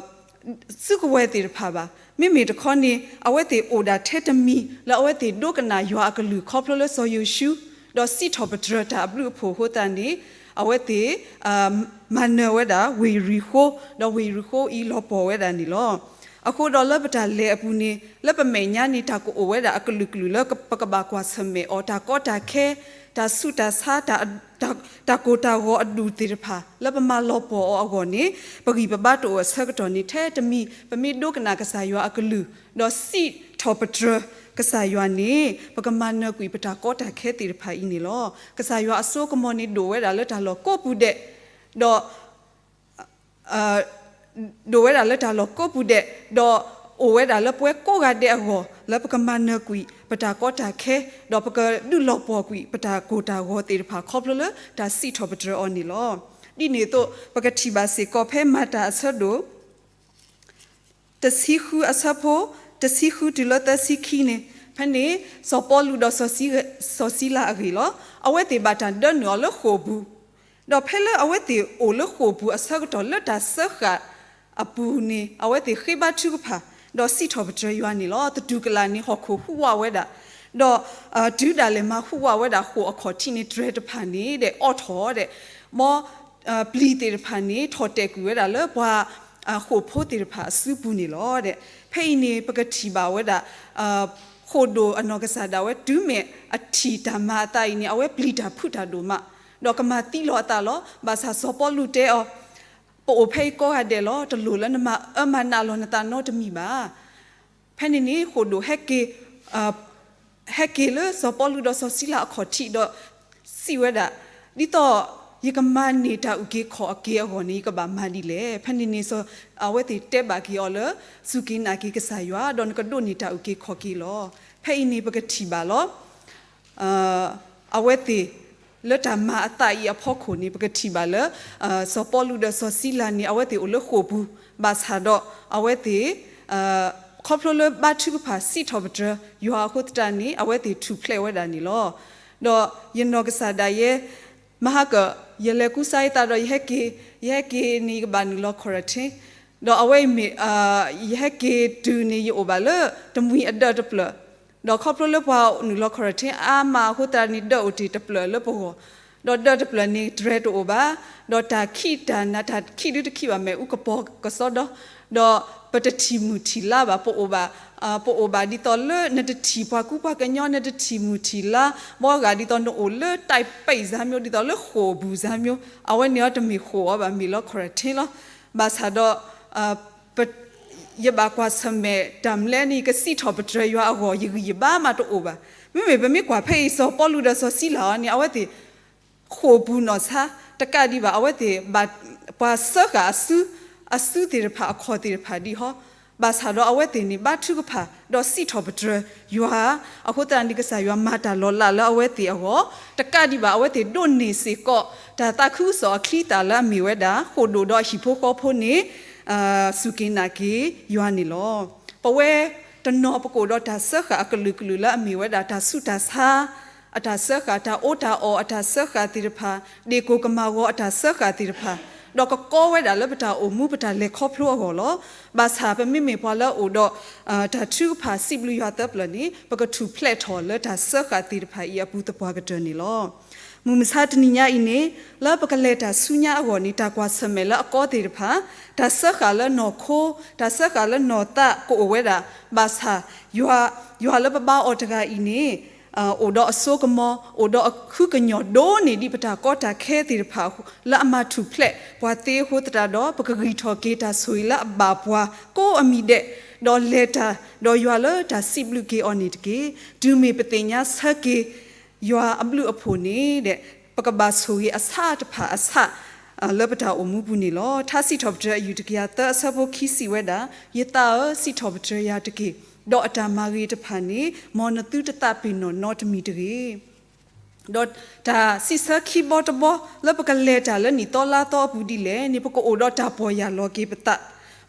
စုကဝဲၤသ့ၣ်တဖၣ်ဘၣ်. မ့မ့ၢ်တခီန့ၣ် အဝဲသ့ၣ်အိၣ်ဒၣ်ထဲတမံၤ လၢအဝဲသ့ၣ်ဒိကနၣ်ယွၤအကလုၢ်ခီဖျိလၢစီၤယိၤၡူ ဒီးစံးထီၣ်ပတြၢၤတၢ်အဘျုးအဖှိၣ်အဃိသတးန့ၣ် အဝဲသ့ၣ် မၤနၢၤဝဲဒၣ်ဝ့ၢ်ယရံၤဃိ, ဒီးဝ့ၢ်ယရံၤဃိအံၤလီၤပှီၢ်ဝဲဒၣ်န့ၣ်လီၤ. အဃိဒီးလၢပတၢ်လဲၤအပူၤန့ၣ် လၢပမဲာ်ညါန့ၣ် တၢ်ကအိၣ်ဝဲဒၣ်အကလုာ်ကလုာ်လၢပကဘၣ်ကွၢ်ဆၢၣ်မဲာ်အီၤ တၢ်ကီတၢ်ခဲ, တၢ်ဆူးတၢ်ဆါ, တၢ်ကိၢ်တၢ်ဂီၤအဒူၣ်သ့ၣ်တဖၣ် လၢပမၤလီၤပှီၢ်အီၤအဂီၢ်န့ၣ် ပဂံၢ်ပဘါတအိၣ်အဆၢကတီၢ်န့ၣ် ထဲတမံၤ ပမ့ၢ်ဒိကနၣ်ကစၢ်ယွၤအကလုၢ် ဒီးစံးထီၣ်ပတြၢၤကစၢ်ယွၤန့ၣ် ပကမၤနၢၤကွံာ်ပတၢ်ကီတၢ်ခဲသ့ၣ်တဖၣ်အံၤန့ၣ်လီၤ. ကစၢ်ယွၤအစိကမီၤန့ၣ်ဒိၣ်ဝဲဒၣ်လၢတၢ်လီၢ်ကိးပူၤဒဲး, ဒီး ဒိၣ်ဝဲဒၣ်လၢတၢ်လီၢ်ကိးပူၤဒဲး, ဒီးအိၣ်ဝဲဒၣ်လၢပဝဲကိးဂၤဒဲးအဂီၢ် လၢပကမၤနၢၤကွံာ်ပတၢ်ကီတၢ်ခဲ, ဒီးပကဒုးလီၤပှီၢ်ကွံာ်ပတၢ်ကိၢ်တၢ်ဂီၤသ့ၣ်တဖၣ်ခီဖျိလၢတၢ်စံးထီၣ်ပတြၢၤအီၤန့ၣ်လီၤ. ဒ်န့ၣ်အသိး ပကထံၣ်ဘၣ်စ့ၢ်ကီးဖဲမၤတၢ်အဆၢဒိၣ် တဆံဃုအဆၢဖိ တဆံဃုတုၤလၢသၢဆံခံန့ၣ်, ဖဲန့ၣ် စီၤပီလူးဒီးစီၤစံလၤအဂ့ၢ်လီၤ. အဝဲသ့ၣ်ဘၣ်တၢ်ဒၢနုာ်အီၤလၢဃိာ်ပူၤ, ဒီးဖဲလၢအဝဲသ့ၣ်အိၣ်လၢဃိာ်ပူၤအဆၢကတီၢ်လၢတၢ်စၢဃာ်အပူၤန့ၣ် အဝဲသ့ၣ်ဃ့ဘါထုကဖၣ်, ဒီးစံးထီၣ်ပတြၢၤယွၤန့ၣ်လီၤ. သတူၢ်ကလာ်န့ၣ် ဟီၣ်ခိၣ်ဟူးဝးဝဲဒၣ်, ဒီး တုၤဒၣ်လဲာ်မၤဟူးဝးဝဲဒၣ်ဃိာ်အခီၣ်ထံးန့ၣ် တြဲၤတဖၣ်န့ၣ်ဒီး အိးထီၣ်ဒီး မ်ပျံၤသ့ၣ်တဖၣ်န့ၣ် ထီၣ်တဲာ်ကွံာ်ဝဲဒၣ်လၢပှၤ ဃိာ်ဖိသ့ၣ်တဖၣ်အစုပူၤန့ၣ်လီၤ. ဖဲအံၤန့ၣ် ပကထံၣ်ဘၣ်ဝဲဒၣ် ဃိာ်ဒိၣ်အနီၢ်ကစၢ်ဒၣ်ဝဲ တုၤမ့ၢ်အထံၣ်တၢ်မၤအသးအံၤန့ၣ် အဝဲပျံၤတၢ်ဖုးတၢ်ဒိၣ်မး, ဒီးကမၤသံလီၤအသးလီၤ. ဘၣ်ဆၣ်စီၤပီလူးတဲအီၤ, ပအိၣ်ဖဲအံၤကိးဂၤဒဲးလီၤ. တလိၣ်လၢနမၤအၢမၤနးလီၤနသးနီတမံၤဘၣ်. ဖဲန့ၣ်န့ၣ် ဃိာ်ဒိၣ်ဟဲက့ၤ ဟဲက့ၤလၢစီၤပီလူးဒီးစီၤစံလၤအခီၣ်ထံးဒီးစံးဝဲဒၣ်, ဒ်သိးယကမၤန့ၢ်တၢ်အုၣ်က့ၤခီၣ်က့ၤအဂီၢ်န့ၣ် ယကဘၣ်မၤဒ်လဲၣ်. ဖဲန့ၣ်န့ၣ် အဝဲသ့ၣ်တဲဘၣ်က့ၤအီၤလၢ စူၢ်က့ၤနာ်က့ၤကစၢ်ယွၤ ဒီးနကဒိးန့ၢ်တၢ်အုၣ်က့ၤခီၣ်က့ၤလီၤ. ဖဲအံၤန့ၣ် ပကထံၣ်ဘၣ်လီၤ. အဝဲသ့ၣ် လၢတၢ်မၤအသးအံၤအဖီခိၣ်န့ၣ် ပကထံၣ်ဘၣ်လၢ စီၤပီလူးဒီးစီၤစံလၤန့ၣ် အဝဲသ့ၣ်အိၣ်လၢဃိာ်ပူၤ, ဘၣ်ဆၣ်ဒီးအဝဲသ့ၣ် ခီဖျိလၢဘါထုကဖၣ်စံးထီၣ်ပတြၢၤယွၤအဃိသတးန့ၣ် အဝဲသ့ၣ်ထူၣ်ဖျဲးဝဲဒၣ်န့ၣ်လီၤ. ဒီးယနီၢ်ကစၢ်ဒၣ်ယဲ မဟါကၢၣ် ယလဲၤကူစါယသးဒီး ယဟဲက့ၤ, ယဟဲက့ၤန့ၣ် ယကဘၣ်နုာ်လီၤ quarantine, ဒီးအဝဲအံၤမ့ၢ် ယဟဲက့ၤတုၤန့ၣ် ယအိၣ်ဘၣ်လၢတမှံၤအဒၢးတဖျၢၣ်, ဒီးခီဖျိလၢပှၤနုာ်လီၤ quarantine အါမးအဃိသတးန့ၣ် ဒၢးအိၣ်တ့ၢ်တဖျၢၣ်လၢပဂီၢ်, ဒီးဒၢးတဖျၢၣ်န့ၣ် တြဲၤတအိၣ်ဘၣ်, ဒီးတၢ်ခံးတၢ်နၤ တၢ်ခံးဒုတခံးဘၣ် မ့ၣ်အူကပီၤကစီဒီ, ဒီးပတထံၣ်မုၢ်ထံၣ်လါဘၣ်, ပအိၣ်ဘၣ် ပအိၣ်ဘၣ်ဒ်သိးလၢနတထံၣ်ပှၤကူပှၤကညီ နတထံၣ်မုၢ်ထံၣ်လါ, ဘီဂာ်ဒ်သိးနအိၣ်လၢတၢ်ပံးစါမျိၣ် ဒ်သိးလၢဃိာ်ပူၤစါမျိၣ်, အဝဲန့ၣ်အီၤတမ့ၢ်ဃိာ်အီၤဘၣ် မ့ၢ်လၢ quarantine လီၤ. ဘၣ်ဆၣ်ဒီး ယဘၣ်ကွၢ်ဆၢၣ်မဲာ်တၢ်မနုၤလဲၣ်န့ၣ် ယကစံးထီၣ်ပတြၢၤယွၤအဂီၢ် ယဂံၢ်ယဘါမးတအိၣ်ဘၣ်. မ့မ့ၢ်ပမ့ၢ်ကွၢ်ဖဲအံၤ စီၤပီလူးဒီးစီၤစံလၤအီၤန့ၣ် အဝဲသ့ၣ် ဃိာ်ပူၤနီၢ်ဆါ တကးဒံးဘၣ် အဝဲသ့ၣ်ဘၣ် ပှၤစၢဃာ်အစု အစုသ့ၣ်တဖၣ် အခီၣ်သ့ၣ်တဖၣ်ဒံးဟီ, ဘၣ်ဆၣ်ဒီးအဝဲသ့ၣ်န့ၣ် ဘါထုကဖၣ် ဒီးစံးထီၣ်ပတြၢၤယွၤ, အဃိသတးန့ၣ် ကစၢ်ယွၤမၤတၢ်လီၤလးလၢအဝဲသ့ၣ်အဂီၢ်, တကးဒံးဘၣ် အဝဲသ့ၣ်ဒိးန့ၢ်စ့ၢ်ကီး တၢ်သးခုကစီၣ်အချံအသၣ်လၢအမ့ၢ်ဝဲဒၣ် ဃိာ်ဒိၣ်ဒီးအဟံၣ်ဖိဃီဖိန့ၣ် စူၢ်က့ၤနာ်က့ၤယွၤန့ၣ်လီၤ. ပဝဲတနီၤပကအိၣ်ဒီးတၢ်စၢဃာ်အကလုာ်ကလုာ်လၢအမ့ၢ်ဝဲဒၣ် တၢ်ဆူးတၢ်ဆါ အတၢ်စၢဃာ်, တၢ်အီၣ်တၢ်အီအတၢ်စၢဃာ်သ့ၣ်တဖၣ်, ဒ့ၣ်ကိၢ်ကမၤဂီၤအတၢ်စၢဃာ်သ့ၣ်တဖၣ်, ဒီးကကီဝဲဒၣ်လၢပတၢ်အိၣ်မူပတၢ်လဲၤခီဖျိအဂီၢ်လီၤ. ဘၣ်ဆၣ်ပမ့မ့ၢ်ပှၤလၢအအိၣ်ဒီး တၢ်ထုကဖၣ်စံးဘျုးယွၤသၢပျၢၣ်န့ၣ် ပကထူၣ်ဖျဲးထီၣ်လၢတၢ်စၢဃာ်သ့ၣ်တဖၣ်အံၤအပူၤသပှၢ်ကတၢၢ်န့ၣ်လီၤ. မုၢ်မဆါတနံၤညါအံၤန့ၣ် လၢပကလဲၤတၢ်ဆူညါအဂီၢ်န့ၣ် တၢ်ကွၢ်ဆၢၣ်မဲာ်လၢအကီသ့ၣ်တဖၣ်, တၢ်စၢဃာ်လၢနီၢ်ခိ, တၢ်စၢဃာ်လၢနီၢ်သးကအိၣ်ဝဲဒၣ်, ဘၣ်ဆၣ် ယွၤလၢပဘါအီၤတဂၤအံၤန့ၣ် အိၣ်ဒီးအစိကမီၤ, အိၣ်ဒီးအဃုကညီၢ်ဒိၣ်န့ၢ်ဒံးပတၢ်ကီတၢ်ခဲသ့ၣ်တဖၣ် လၢအမၤထူၣ်ဖျဲးပှၤသ့အဃိသတးဒီး ပကဂံၢ်ထီၣ်က့ၤတၢ်ဆိၣ်ဂ့ၤလၢအဘၣ်ပှၤကိးအမံၤဒဲး, ဒီးလဲၤတၢ်ဒီးယွၤလၢတၢ်စံးဘျုးက့ၤအီၤန့ၣ်တက့ၢ်. တုၤမ့ၢ်ပသ့ၣ်ညါဆၢက့ၤ ယွၤအဘျုးအဖှိၣ်န့ၣ်ဒီး ပကဘၣ်ဆိၣ်ဂ့ၤအဆၣ်တဖၣ်အဆၣ် လၢပတၢ်အိၣ်မူပူၤန့ၣ်လီၤ. ထါစံးထီၣ်ပတြၢၤအယုၢ်တကယၤသၢအဆၢဖိခံစံးဝဲဒၣ်, ယသးဧၢ, စံးထီၣ်ပတြၢၤယၤတက့ၢ်, ဒီးအတၢ်မၤဂ့ၤတဖၣ်န့ၣ် မ်နသုတသးပ့ၤနီၣ်နီတမံၤတဂ့ၤ. ဒီးတၢ်စံးဆၢခံဘီတဘီ လၢပကလဲၤတၢ်လၢနံၣ်သီလါသီအပူၤဒ်လဲၣ်န့ၣ် ပကအိၣ်ဒီးတၢ်ပီၢ်ယၢ်လီၤက့ၤပသး,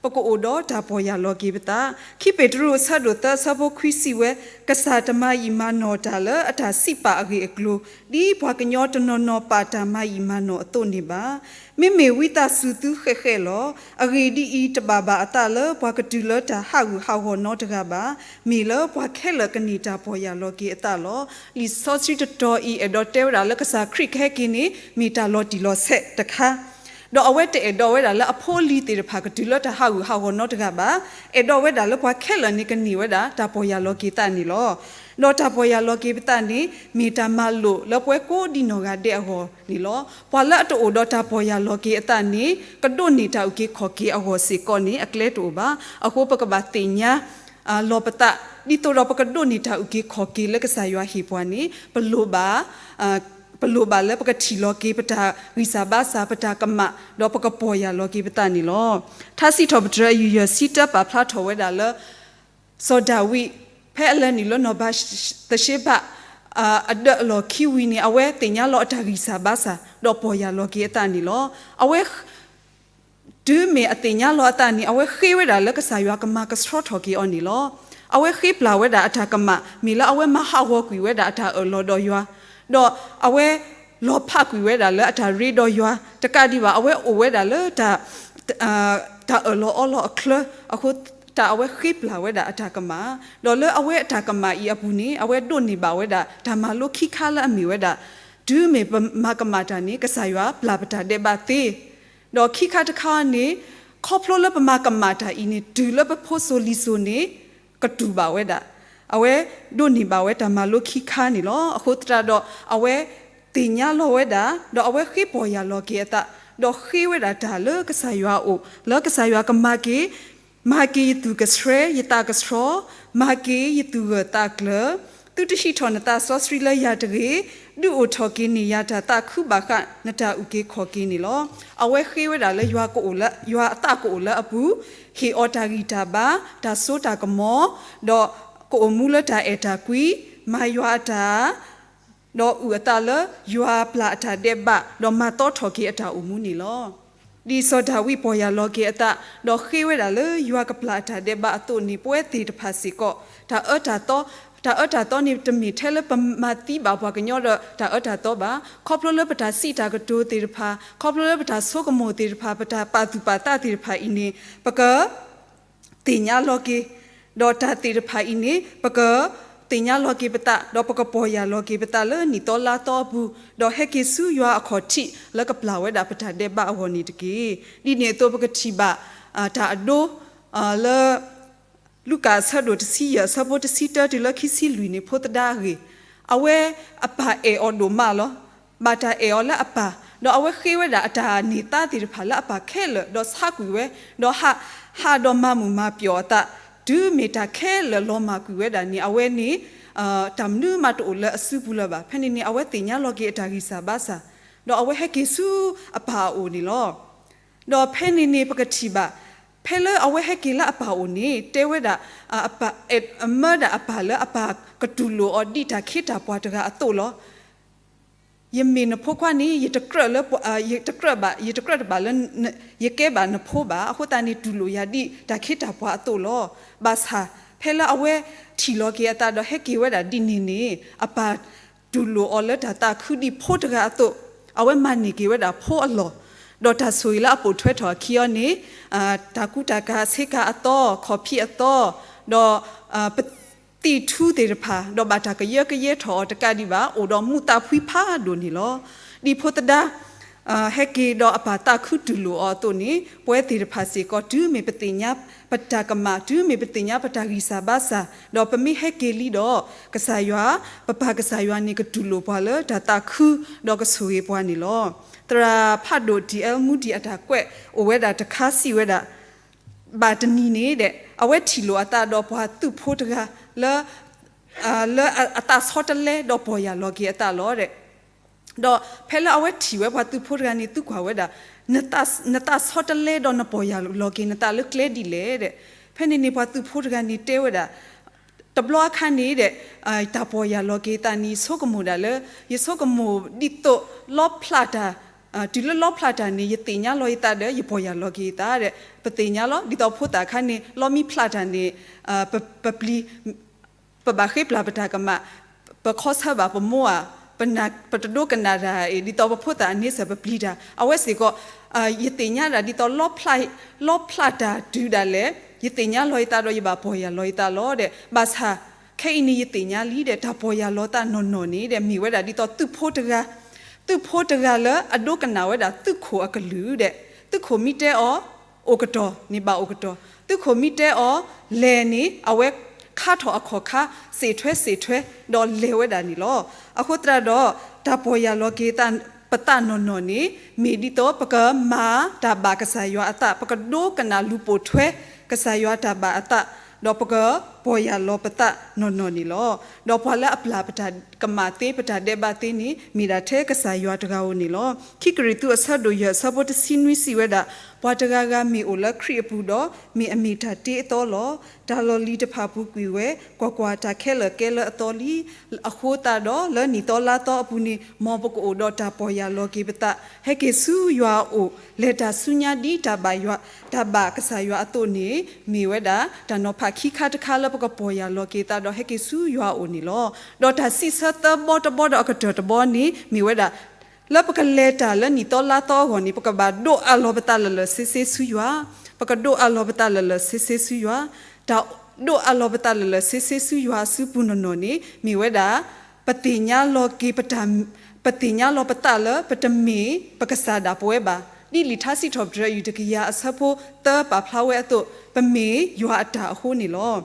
ပကအိၣ်ဒီးတၢ်ပီၢ်ယၢ်လီၤက့ၤပသး. ခံပ့းတရူးအဆၢဒိၣ်သၢအဆၢဖိခွံစံးဝဲ, ကစၢ်တမၤယံာ်မၤနီၢ်တၢ်လၢအတၢ်စံးပာ်အဂ့ၢ်အကျိၤ ဒ်ပှၤကညီတနီၤနီၤပာ်တၢ်မၤယံာ်မၤနီၢ်အသိးန့ၣ်ဘၣ်. မ့မ့ၢ်ဝံသးစူၤသုဃဲးဃဲးလီၤ. အဂ့ၢ်ဒ်အံၤ, တဘၣ်ဘၣ်အသးလၢပှၤကတုၤလၢတၢ်ဟးဂူာ်ဟးဂီၤနီတဂၤဘၣ်. မ့ၢ်လၢပှၤခဲလၢာ်ကန့ၢ်တၢ်ပီၢ်ယၢ်လီၤက့ၤအသးလီၤ. လံာ်စီဆှံတတီၤအံၤ အဲၣ်ဒိးတဲဝဲဒၣ်လၢကစၢ်ခရံာ်ကဟဲက့ၤန့ၣ် မ့ၢ်တၢ်လီၤတံၢ်လီၤဆဲးတခါ ဒီးအဝဲတအဲၣ်ဒိးဝဲဒၣ်လၢအဖိအလံၤသ့ၣ်တဖၣ်ကတုၤလၢတၢ်ဟးဂူာ်ဟးဂီၤနီတဂၤဘၣ်. အဲၣ်ဒိးဝဲဒၣ်လၢပှၤခဲလၢာ်န့ၣ်ကန့ၢ်ဝဲဒၣ်တၢ်ပီၢ်ယၢ်လီၤက့ၤသးန့ၣ်လီၤ. ဒီးတၢ်ပီၢ်ယၢ်လီၤက့ၤပသးန့ၣ် မ့ၢ်တၢ်မၤလိာ်လၢပဝဲကိးဒံနီၢ်ဂၤဒဲးအဂီၢ်န့ၣ်လီၤ. ပှၤလၢအတအိၣ်ဒီးတၢ်ပီၢ်ယၢ်လီၤက့ၤအသးန့ၣ် ကဒိးန့ၢ်တၢ်အုၣ်က့ၤခီၣ်က့ၤအဂီၢ်စ့ၢ်ကီးန့ၣ် အကျဲတအိၣ်ဘၣ်. အဃိပကဘၣ်သ့ၣ်ညါ လီၤပသး ဒ်သိးဒီးပကဒိးန့ၢ်တၢ်အုၣ်က့ၤခီၣ်က့ၤလၢကစၢ်ယွၤဟ့ၣ်ပှၤန့ၣ် ပလိၣ်ဘၣ် ပလိၣ်ဘၣ်လၢပကထံၣ်လီၤက့ၤပတၢ်ဂံၢ်စၢ်ဘါစၢ် ပတၢ်ကမၣ် ဒီးပကပီၢ်ယၢ်လီၤက့ၤပသးန့ၣ်လီၤ. ထါစံးထီၣ်ပတြၢၤအယုၢ်ယဲၢ်ဆံတၢပာ်ဖျါထီၣ်ဝဲဒၣ်လၢ စီၤဒၤဝံး ဖဲအလဲၤနုာ်လၢနီၢ်ဘၤသရှ့ဘၣ် အဒၢးအလီၢ်ခံဝံၤန့ၣ် အဝဲသ့ၣ်ညါလီၤအတၢ်ဂံၢ်စၢ်ဘါစၢ် ဒီးပီၢ်ယၢ်လီၤက့ၤအသးန့ၣ်လီၤ. အဝဲ တုၤမ့ၢ်အသ့ၣ်ညါလီၤအသးန့ၣ် အဝဲဃ့ဝဲဒၣ်လၢကစၢ်ယွၤကမၤကဆှီထီၣ်က့ၤအီၤန့ၣ်လီၤ. အဝဲဃ့ပျၢ်ဝဲဒၣ်အတၢ်ကမၣ် မ့ၢ်လၢအဝဲမၤဟးဂီၤကွံာ်ဝဲဒၣ်အတၢ်အၢၣ်လီၤဒီးယွၤ, ဒီးအဝဲလီၤဖးကွံာ်ဝဲဒၣ်လၢအတၢ်ရ့ဒီးယွၤ တကးဒံးဘၣ် အဝဲအိၣ်ဝဲဒၣ်လၢ တၢ်အၢၣ်လီၤအီလီၤအချၢအဃိသတး အဝဲဃ့ပျၢ်ဝဲဒၣ်အတၢ်ကမၣ်, ဒီးလၢအဝဲအတၢ်ကမၣ်အံၤအပူၤန့ၣ် အဝဲဒိးန့ၢ်ဘၣ်ဝဲဒၣ်တၢ်မၤလိခံခါလၢအမ့ၢ်ဝဲဒၣ် တုၤမ့ၢ်ပမၤကမၣ်တၢ်န့ၣ် ကစၢ်ယွၤပျၢ်ပတၢ်ဒဲးဘးသ့, ဒီးခံခါတခါန့ၣ် ခီဖျိလၢပမၤကမၣ်တၢ်အံၤန့ၣ် တုၤလၢပဖိစိၤလံၤစိၤန့ၣ် ကတူၢ်ဘၣ်ဝဲဒၣ်, အဝဲဒိးန့ၢ်ဘၣ်ဝဲတၢ်မၤလိခံခါန့ၣ်လီၤ. အဃိသတးဒီး အဝဲသ့ၣ်ညါလီၤဝဲဒၣ် ဒီးအဝဲဃ့ပီၢ်ယၢ်လီၤက့ၤအသး, ဒီးဃ့ဝဲဒၣ်တၢ်လၢကစၢ်ယွၤအအိၣ် လၢကစၢ်ယွၤကမၤက့ၤ မၤက့ၤယသူၣ်ကဆှဲ ယသးကဆှီ, မၤက့ၤယသူၣ်ဂၢၢ်သးကျၢၤ, သုတဟံးထီၣ်နသးစီဆှံလၢယၤတဂ့ၤ, ဒုးအိၣ်ထီၣ်က့ၤန့ၢ်ယၤတၢ်သးခုဘၣ်ဃး နတၢ်အုၣ်က့ၤခီၣ်က့ၤန့ၣ်လီၤ. အဝဲဃ့ဝဲဒၣ်လၢယွၤကအိၣ်လၢ ယွၤအသးကအိၣ်လၢအပူၤ, ဟ့ၣ်အီၤတၢ်ဂံၢ်တၢ်ဘါ, တၢ်စိတၢ်ကမီၤ, ဒီးကအိၣ်မူလၢတၢ်အဲၣ်တၢ်ကွံ, မၤယွၤအတၢ် ဒီးအုၣ်အသးလၢယွၤပျၢ်အတၢ်ဒဲးဘး ဒီးမၤသီထီၣ်က့ၤအတၢ်အိၣ်မူန့ၣ်လီၤ. ဒ်စီၤဒၤဝံးပီၢ်ယၢ်လီၤက့ၤအသး ဒီးဃ့ဝဲဒၣ်လၢယွၤကပျၢ်အတၢ်ဒဲးဘးအသိးန့ၣ် ပဝဲသ့ၣ်တဖၣ်စ့ၢ်ကီး တၢ်အၢတၢ်သီ, တၢ်အၢတၢ်သီန့ၣ် တမ့ၢ်ထဲလၢပမၤသံဘၣ်ပှၤကညီဒီး တၢ်အၢတၢ်သီဘၣ်. ခီဖျိလၢပတၢ်စံးတၢ်ကတိၤသ့ၣ်တဖၣ်, ခီဖျိလၢပတၢ်ဆိကမိၣ်သ့ၣ်တဖၣ်, ပတၢ်ပာ်သူၣ်ပာ်သးသ့ၣ်တဖၣ်အံၤန့ၣ် ပက သ့ၣ်ညါလီၤက့ၤ, ဒီးတၢ်သ့ၣ်တဖၣ်အံၤန့ၣ် ပကသ့ၣ်ညါလီၤက့ၤပသး, ဒီးပကပီၢ်ယၢ်လီၤက့ၤပသးလၢနံၣ်သီလါသီအပူၤ, ဒီးဟဲက့ၤဆူယွၤအခီၣ်ထံးလၢကပျၢ်ဝဲဒၣ်ပတၢ်ဒဲးဘးအဂီၢ်န့ၣ်တက့ၢ်. ဒ်န့ၣ်အသိးပကထံၣ်ဘၣ် တၢ်အဒိ လၢ လူၤကၣ်အဆၢဒိၣ်တဆံယဲၢ် အဆၢဖိတဆံတၢတုၤလၢခံဆံလွံၢ်န့ၣ် ဖိသဒါအဂ့ၢ်, အဝဲအပၢ်အဲၣ်အီၤဒိၣ်မးလီၤ. ဘၣ်တၢ်အဲၣ်အီၤလၢအပၢ်, ဒီးအဝဲဃ့ဝဲဒၣ်အတၢ်န့ၢ်သါသ့ၣ်တဖၣ်လၢအပၢ်ခဲလၢာ်, ဒီးဆါကွံာ်ဝဲ, ဒီးဟး, ဟးဒီးမၤမုာ်မၤပျီၣ်အသး, တုၤမ့ၢ်တၢ်ခဲလၢာ်လီၤမၢ်ကွံာ်ဝဲဒၣ်န့ၣ် အဝဲန့ၣ် တၢ်မနုၤမးတအိၣ်လၢအစုပူၤလၢၤဘၣ်. ဖဲန့ၣ်န့ၣ် အဝဲသ့ၣ်ညါလီၤက့ၤအတၢ်ဂံၢ်စၢ်ဘါစၢ်, ဒီးအဝဲဟဲက့ၤဆူအပၢ်အအိၣ်န့ၣ်လီၤ. ဒီးဖဲန့ၣ်န့ၣ် ပကထံၣ်ဘၣ်, ဖဲလၢအဝဲဟဲက့ၤလၢအပၢ်အိၣ်န့ၣ် တဲဝဲဒၣ် အပၢ်, မၢဒၣ်အပၢ်လၢအပၢ်ကတူၢ်လိာ်အီၤဒ်တၢ်ခ့တၢ်ပှၤတဂၤအသိးလီၤ. ယမ့ၢ်နဖိခွါန့ၣ် ယတကြၢးလၢ, ယတကြၢးဘၣ်, ယတကြၢးတဘၣ်လၢ ယကဲဘၣ်နဖိဘၣ်. အဃိသတးန့ၣ် တူၢ်လိာ်ယၤဒ်တၢ်ခ့တၢ်ပှၤအသိးလီၤ. ဘၣ်ဆၣ် ဖဲလၢအဝဲထံၣ်လီၤက့ၤအသးဒီးဟဲက့ၤဝဲဒၣ်ဒ်န့ၣ်န့ၣ် အပၢ်တူၢ်လိာ်အီၤလၢတၢ်သးခုဒ်ဖိတဂၤအသိး, အဝဲမၤန့ၢ်က့ၤဝဲဒၣ်ဖိအလီၢ်, ဒီးတၢ်ဆိၣ်ဂ့ၤလၢအပိာ်ထွဲထီၣ်အခံအီၤန့ၣ် တၢ်ကူတၢ်ကၤ ဆ့ကၤအသီ, ခီၣ်ဖံးအသီ, ဒီး ပသံၣ်ထူသ့ၣ်တဖၣ်, ဒီးဘၣ်တၢ်ကယၢကယဲထီၣ်အီၤတကးဒံးဘၣ် အိၣ်ဒီးမူးသးဖှံဖးဒိၣ်န့ၣ်လီၤ. ဒ်ဖိသဒါ ဟဲက့ၤဒီးအပၢ်သးခုတူၢ်လိာ်အီၤအသိးန့ၣ် ပဝဲသ့ၣ်တဖၣ်စ့ၢ်ကီး တုၤမ့ၢ်ပသ့ၣ်ညါပတၢ်ကမၣ်, တုၤမ့ၢ်ပသ့ၣ်ညါပတၢ်ဂံၢ်စၢ်ဘါစၢ်, ဒီးပမ့ၢ်ဟဲက့ၤလံဒီး ကစၢ်ယွၤ, ပပၢ်ကစၢ်ယွၤန့ၣ် ကတူၢ်လိာ်ပှၤလၢတၢ်သးခု ဒီးကဆိၣ်ဂ့ၤပှၤန့ၣ်လီၤ. သရၣ်ဖးဒိၣ် D L Moody အတၢ်ကွဲးအိၣ်ဝဲဒၣ်တခါစံးဝဲဒၣ် ဘၣ်တနံၤန့ၣ်ဒီး အဝဲထံၣ်လိာ်အသးဒီးပှၤသုးဖိတဂၤလၢ လၢအသးဆီတလဲဒီးပီၢ်ယၢ်လီၤက့ၤအသးလီၤ. ဒီးဖဲလၢအဝဲထံၣ်ဝဲပှၤသုးဖိတဂၤန့ၣ် သံကွၢ်ဝဲဒၣ်, နသးဆီတလဲဒီးနပီၢ်ယၢ်လီၤက့ၤနသးလၢကျဲဒ်လဲၣ်ဒီး, ဖဲန့ၣ်န့ၣ် ပှၤသုးဖိတဂၤန့ၣ်တဲဝဲဒၣ် တဘျီအခါန့ၣ်ဒီး တၢ်ပီၢ်ယၢ်လီၤက့ၤသးန့ၣ် ယဆိကမိၣ်ဒၣ်လၢ ယဆိကမိၣ်ဒ်သိးလီဖျးတၢ်, တုၤလၢလီဖျးတၢ်န့ၣ် ယသ့ၣ်ညါလီၤယသးဒီး ယပီၢ်ယၢ်လီၤက့ၤယသးဒီး ပသ့ၣ်ညါလီၤ. ဒ်သိးဖိသၣ်အခါန့ၣ် လီမ့ၢ်ဖျးတၢ်န့ၣ် ပပျံၤ ပဘၣ်ဃ့ပျၢ်ပတၢ်ကမၣ်, ပခီဆၢဘၣ်ပမိၢ်ဧါ, ပတဒိကနၣ်တၢ်အံၤ ဒ်သိးပဖိသၣ်အန့ဆၢၣ်ပပျံၤတၢ်, အဝဲစ့ၢ်ကီး ယသ့ၣ်ညါဒၣ်ဒ်သိး လီဖျးတၢ်တုၤဒၣ်လဲာ် ယသ့ၣ်ညါလီၤယသးဒီး ယဘၣ်ပီၢ်ယၢ်လီၤယသးလီၤဒီး ဘၣ်ဆၣ် ခဲအံၤန့ၣ် ယသ့ၣ်ညါလံဒီး တၢ်ပီၢ်ယၢ်လီၤသးနီၢ်နီၢ်န့ၣ်ဒီး မ့ၢ်ဝဲဒၣ်ဒ်သိးသုးဖိတဂၤ, သုးဖိတဂၤလၢအဒိကနၣ်ဝဲဒၣ်သုးခိၣ်အကလုၢ်ဒီး သုးခိၣ်မ့ၢ်တဲအီၤ အိၣ်ကတီၢ်န့ၣ် ဘၣ်အိၣ်ကတီၢ်, သုးခိၣ်မ့ၢ်တဲအီၤ လဲၤန့ၣ် အဝဲခါထီၣ်အခီၣ်ခါ စံးထွဲစံးထွဲ ဒီးလဲၤဝဲဒၣ်န့ၣ်လီၤ. အဃိသတးဒီး တၢ်ပီၢ်ယၢ်လီၤက့ၤသး ပသးနီၢ်နီၢ်န့ၣ် မ့ၢ်ဒ်သိးပကမၤတၢ်ဘၣ်ကစၢ်ယွၤအသး, ပကဒိကနၣ်လူၤပိာ်ထွဲကစၢ်ယွၤတၢ်ဘၣ်အသး, ဒီးပကပီၢ်ယၢ်လီၤပသးနီၢ်နီၢ်န့ၣ်လီၤ. ဒီးပှၤလၢအပျၢ်ပတၢ်ကမၣ်သ့ ပတၢ်ဒဲးဘးသ့န့ၣ် မ့ၢ်ဒၣ်ထဲကစၢ်ယွၤတဂၤဧိၤန့ၣ်လီၤ. ခံကရံၣ်သူးအဆၢဒိၣ်ယဲၢ်အဆၢဖိတဆံနွံစံးဝဲဒၣ်, ပှၤတဂၤဂၤမ့ၢ်အိၣ်လၢခရံာ်အပူၤဒီး မ့ၢ်အမ့ၢ်တၢ်တ့အသီလီၤ. တၢ်လီၢ်လံၤတဖၣ်ပူၤကွံာ်ဝဲ, ကွၢ်ကွၢ်, တၢ်ခဲလၢာ်ကဲလၢအသီလံ. အဃိသတးဒီးလၢနံၣ်သီလါသီအပူၤန့ၣ် မ်ပကအိၣ်ဒီးတၢ်ပီၢ်ယၢ်လီၤက့ၤပသး, ဟဲက့ၤဆူယွၤအအိၣ်, လဲၤတၢ်ဆူညါဒ်တၢ်ဘၣ်ယွၤ, တၢ်ဘၣ်ကစၢ်ယွၤအသိးန့ၣ် မ့ၢ်ဝဲဒၣ်တၢ်နီၤဖးခံခါတခါလၢ လၢပကပီၢ်ယၢ်လီၤက့ၤသးဒီးဟဲက့ၤဆူယွၤအအိၣ်န့ၣ်လီၤ. ဒီးတၢ်စံးဆၢသၢဘီတဘီဒီးအကတၢၢ်တဘီန့ၣ် မ့ၢ်ဝဲဒၣ် လၢပကလဲၤတၢ်လၢနံၣ်သီလါသီအဂီၢ်န့ၣ် ပကဘၣ်ဒိးအးလီၤပသးလၢာ်လၢာ်ဆ့ဆ့ဆူယွၤ, ပကဒိးအးလီၤပသးလၢာ်လၢာ်ဆ့ဆ့ဆူယွၤ, တၢ်ဒိးအးလီၤပသးလၢာ်လၢာ်ဆ့ဆ့ဆူယွၤအစုပူၤနီၢ်နီၢ်န့ၣ် မ့ၢ်ဝဲဒၣ် ပသ့ၣ်ညါလီၤက့ၤပတၢ် ပသ့ၣ်ညါလီၤပသးလၢပတမ့ၢ်ပကစၢ်ဒၣ်ပဝဲဘၣ်, ဒ်လံာ်ထါစံးထီၣ်ပတြၢၤအယုၢ်တကယၤအဆၢဖိသၢပာ်ဖျါဝဲအသိး ပမ့ၢ်ယွၤအတၢ်အဃိန့ၣ်လီၤ.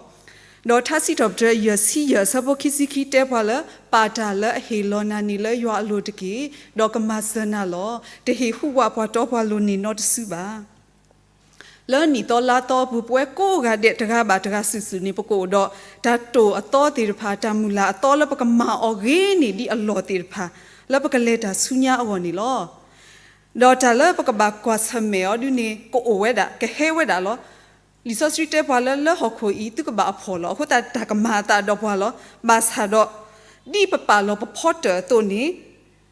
ဒီးထါစံးထီၣ်ပတြၢၤယဲၢ်ဆံယဲၢ်အဆၢဖိခံဆံခံတဲပှၤလၢ ပာ်တၢ်လၢအဟ့ၣ်လီၤနၤန့ၣ်လၢယွၤအလိၤတက့ၢ်, ဒီးကမၤစၢၤနၤလီၤ. တဟ့ၣ်ဟူးဝးပှၤတီပှၤလိၤန့ၢ်နီတစုဘၣ်. လၢနံၣ်သီလါသီအပူၤ ပဝဲကိးဂၤဒဲးတဂၤဘၣ်တဂၤစုာ်စုာ်န့ၣ် ပကအိၣ်ဒီးတၢ်တိာ်အသီသ့ၣ်တဖၣ်, တၢ်မုၢ်လၢ်အသီလၢပကမၤအီၤဂ့ၤန့ၢ်ဒံးအလီၢ်သ့ၣ်တဖၣ် လၢပကလဲၤတၢ်ဆူညါအဂီၢ်န့ၣ်လီၤ. ဒီးတၢ်လၢပကဘၣ်ကွၢ်ဆၢၣ်မဲာ်အီၤဒုန့ၣ် ကအိၣ်ဝဲဒၣ် ကဟဲဝဲဒၣ်လီၤ. လံာ်စီဆှံတဲပှၤလၢ လၢဟီၣ်ခိၣ်အံၤ သုကဘၣ်အဖှီၣ်လီၤ. အဃိသတးတၢ်ကမၤအသးဒီးပှၤလီၤ. ဘၣ်ဆၣ်ဒီး ဒ်ပပာ်လီၤပဖီတၢၢ်အသိးန့ၣ်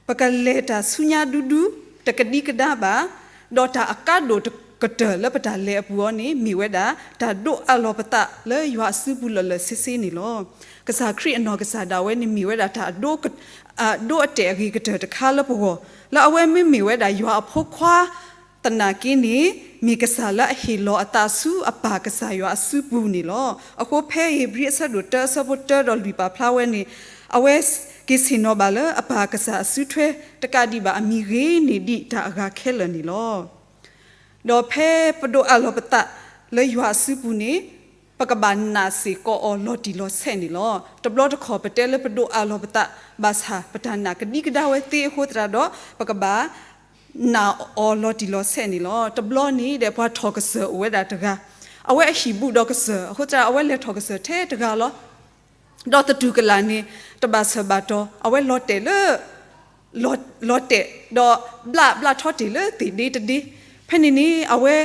ပကလဲၤတၢ်ဆူညါဒူဒူ တကဒံကဒါဘၣ်, ဒီးတၢ်အကါဒိၣ်ကတၢၢ်လၢပတၢ်လဲၤအပူၤအီၤန့ၣ် မ့ၢ်ဝဲဒၣ် တၢ်ဒိးအးလီၤပသးလၢယွၤအစုပူၤလၢာ်လၢာ်ဆ့ဆ့န့ၣ်လီၤ. ကစၢ်ခရံာ်အနီၢ်ကစၢ်ဒၣ်ဝဲန့ၣ် မ့ၢ်ဝဲဒၣ်တၢ်အဒိ အဒိအတဲာ်အဂ့ၤကတၢၢ်တခါလၢပဂီၢ်, လၢအဝဲမ့မ့ၢ်ဝဲဒၣ်ယွၤအဖိခွါ သနာ်က့န့ၣ် မ့ၢ်ကစၢ်လၢအဟ့ၣ်လီၤအသးဆူအပၢ်ကစၢ်ယွၤအစုပူၤန့ၣ်လီၤ. အဃိဖဲဧ့ၤဘြံၤအဆၢဒိၣ်တၢအဆၢဖိတၢဒီးလွံၢ်ပာ်ဖျါဝဲန့ၣ် အဝဲက့ၤဆ့ၣ်နီၤဘၣ်လၢအပၢ်ကစၢ်အစုထွဲတကးဒံးဘၣ် အမံၤဂ့ၤန့ၢ်ဒံးတၢ်အဂၤခဲလၢာ်န့ၣ်လီၤ. ဒီးဖဲပဒိးအးလီၤပသးလၢယွၤအစုပူၤန့ၣ် ပကဘၣ်နာ်စ့ၢ်ကီးအီၤလီၤတံၢ်လီၤဆဲးန့ၣ်လီၤ. တဘျီတခီၣ်ပတဲလၢပဒိးအးလီၤပသး ဘၣ်ဆၣ်ပတၢ်နာ်ကဒံကဒါဝဲသ့အဃိသတးဒီး ပကဘၣ်နာ်အီၤလီၤတံၢ်လီၤဆဲးန့ၣ်လီၤ. တဘျီန့ၣ်ဒီးပှၤထီၣ်ကစၢၢ်အိၣ်ဝဲဒၣ်တဂၤ, အဝဲအဟံၣ်ဘူးဒီးကစၢၢ် အဃိသတးအဝဲလဲၤထီၣ်ကစၢၢ်ထဲတဂၤလီၤ. ဒီးသတူၢ်ကလာ်န့ၣ် တဘၣ်ဆၢဘၣ်တီၤ အဝဲလီၤတဲာ်လၢ လီၤတဲာ် ဒီးဘျးဘျးထီတ့ၢ်လၢသ့ၣ်ဒ့တဒ့, ဖဲန့ၣ်န့ၣ် အဝဲ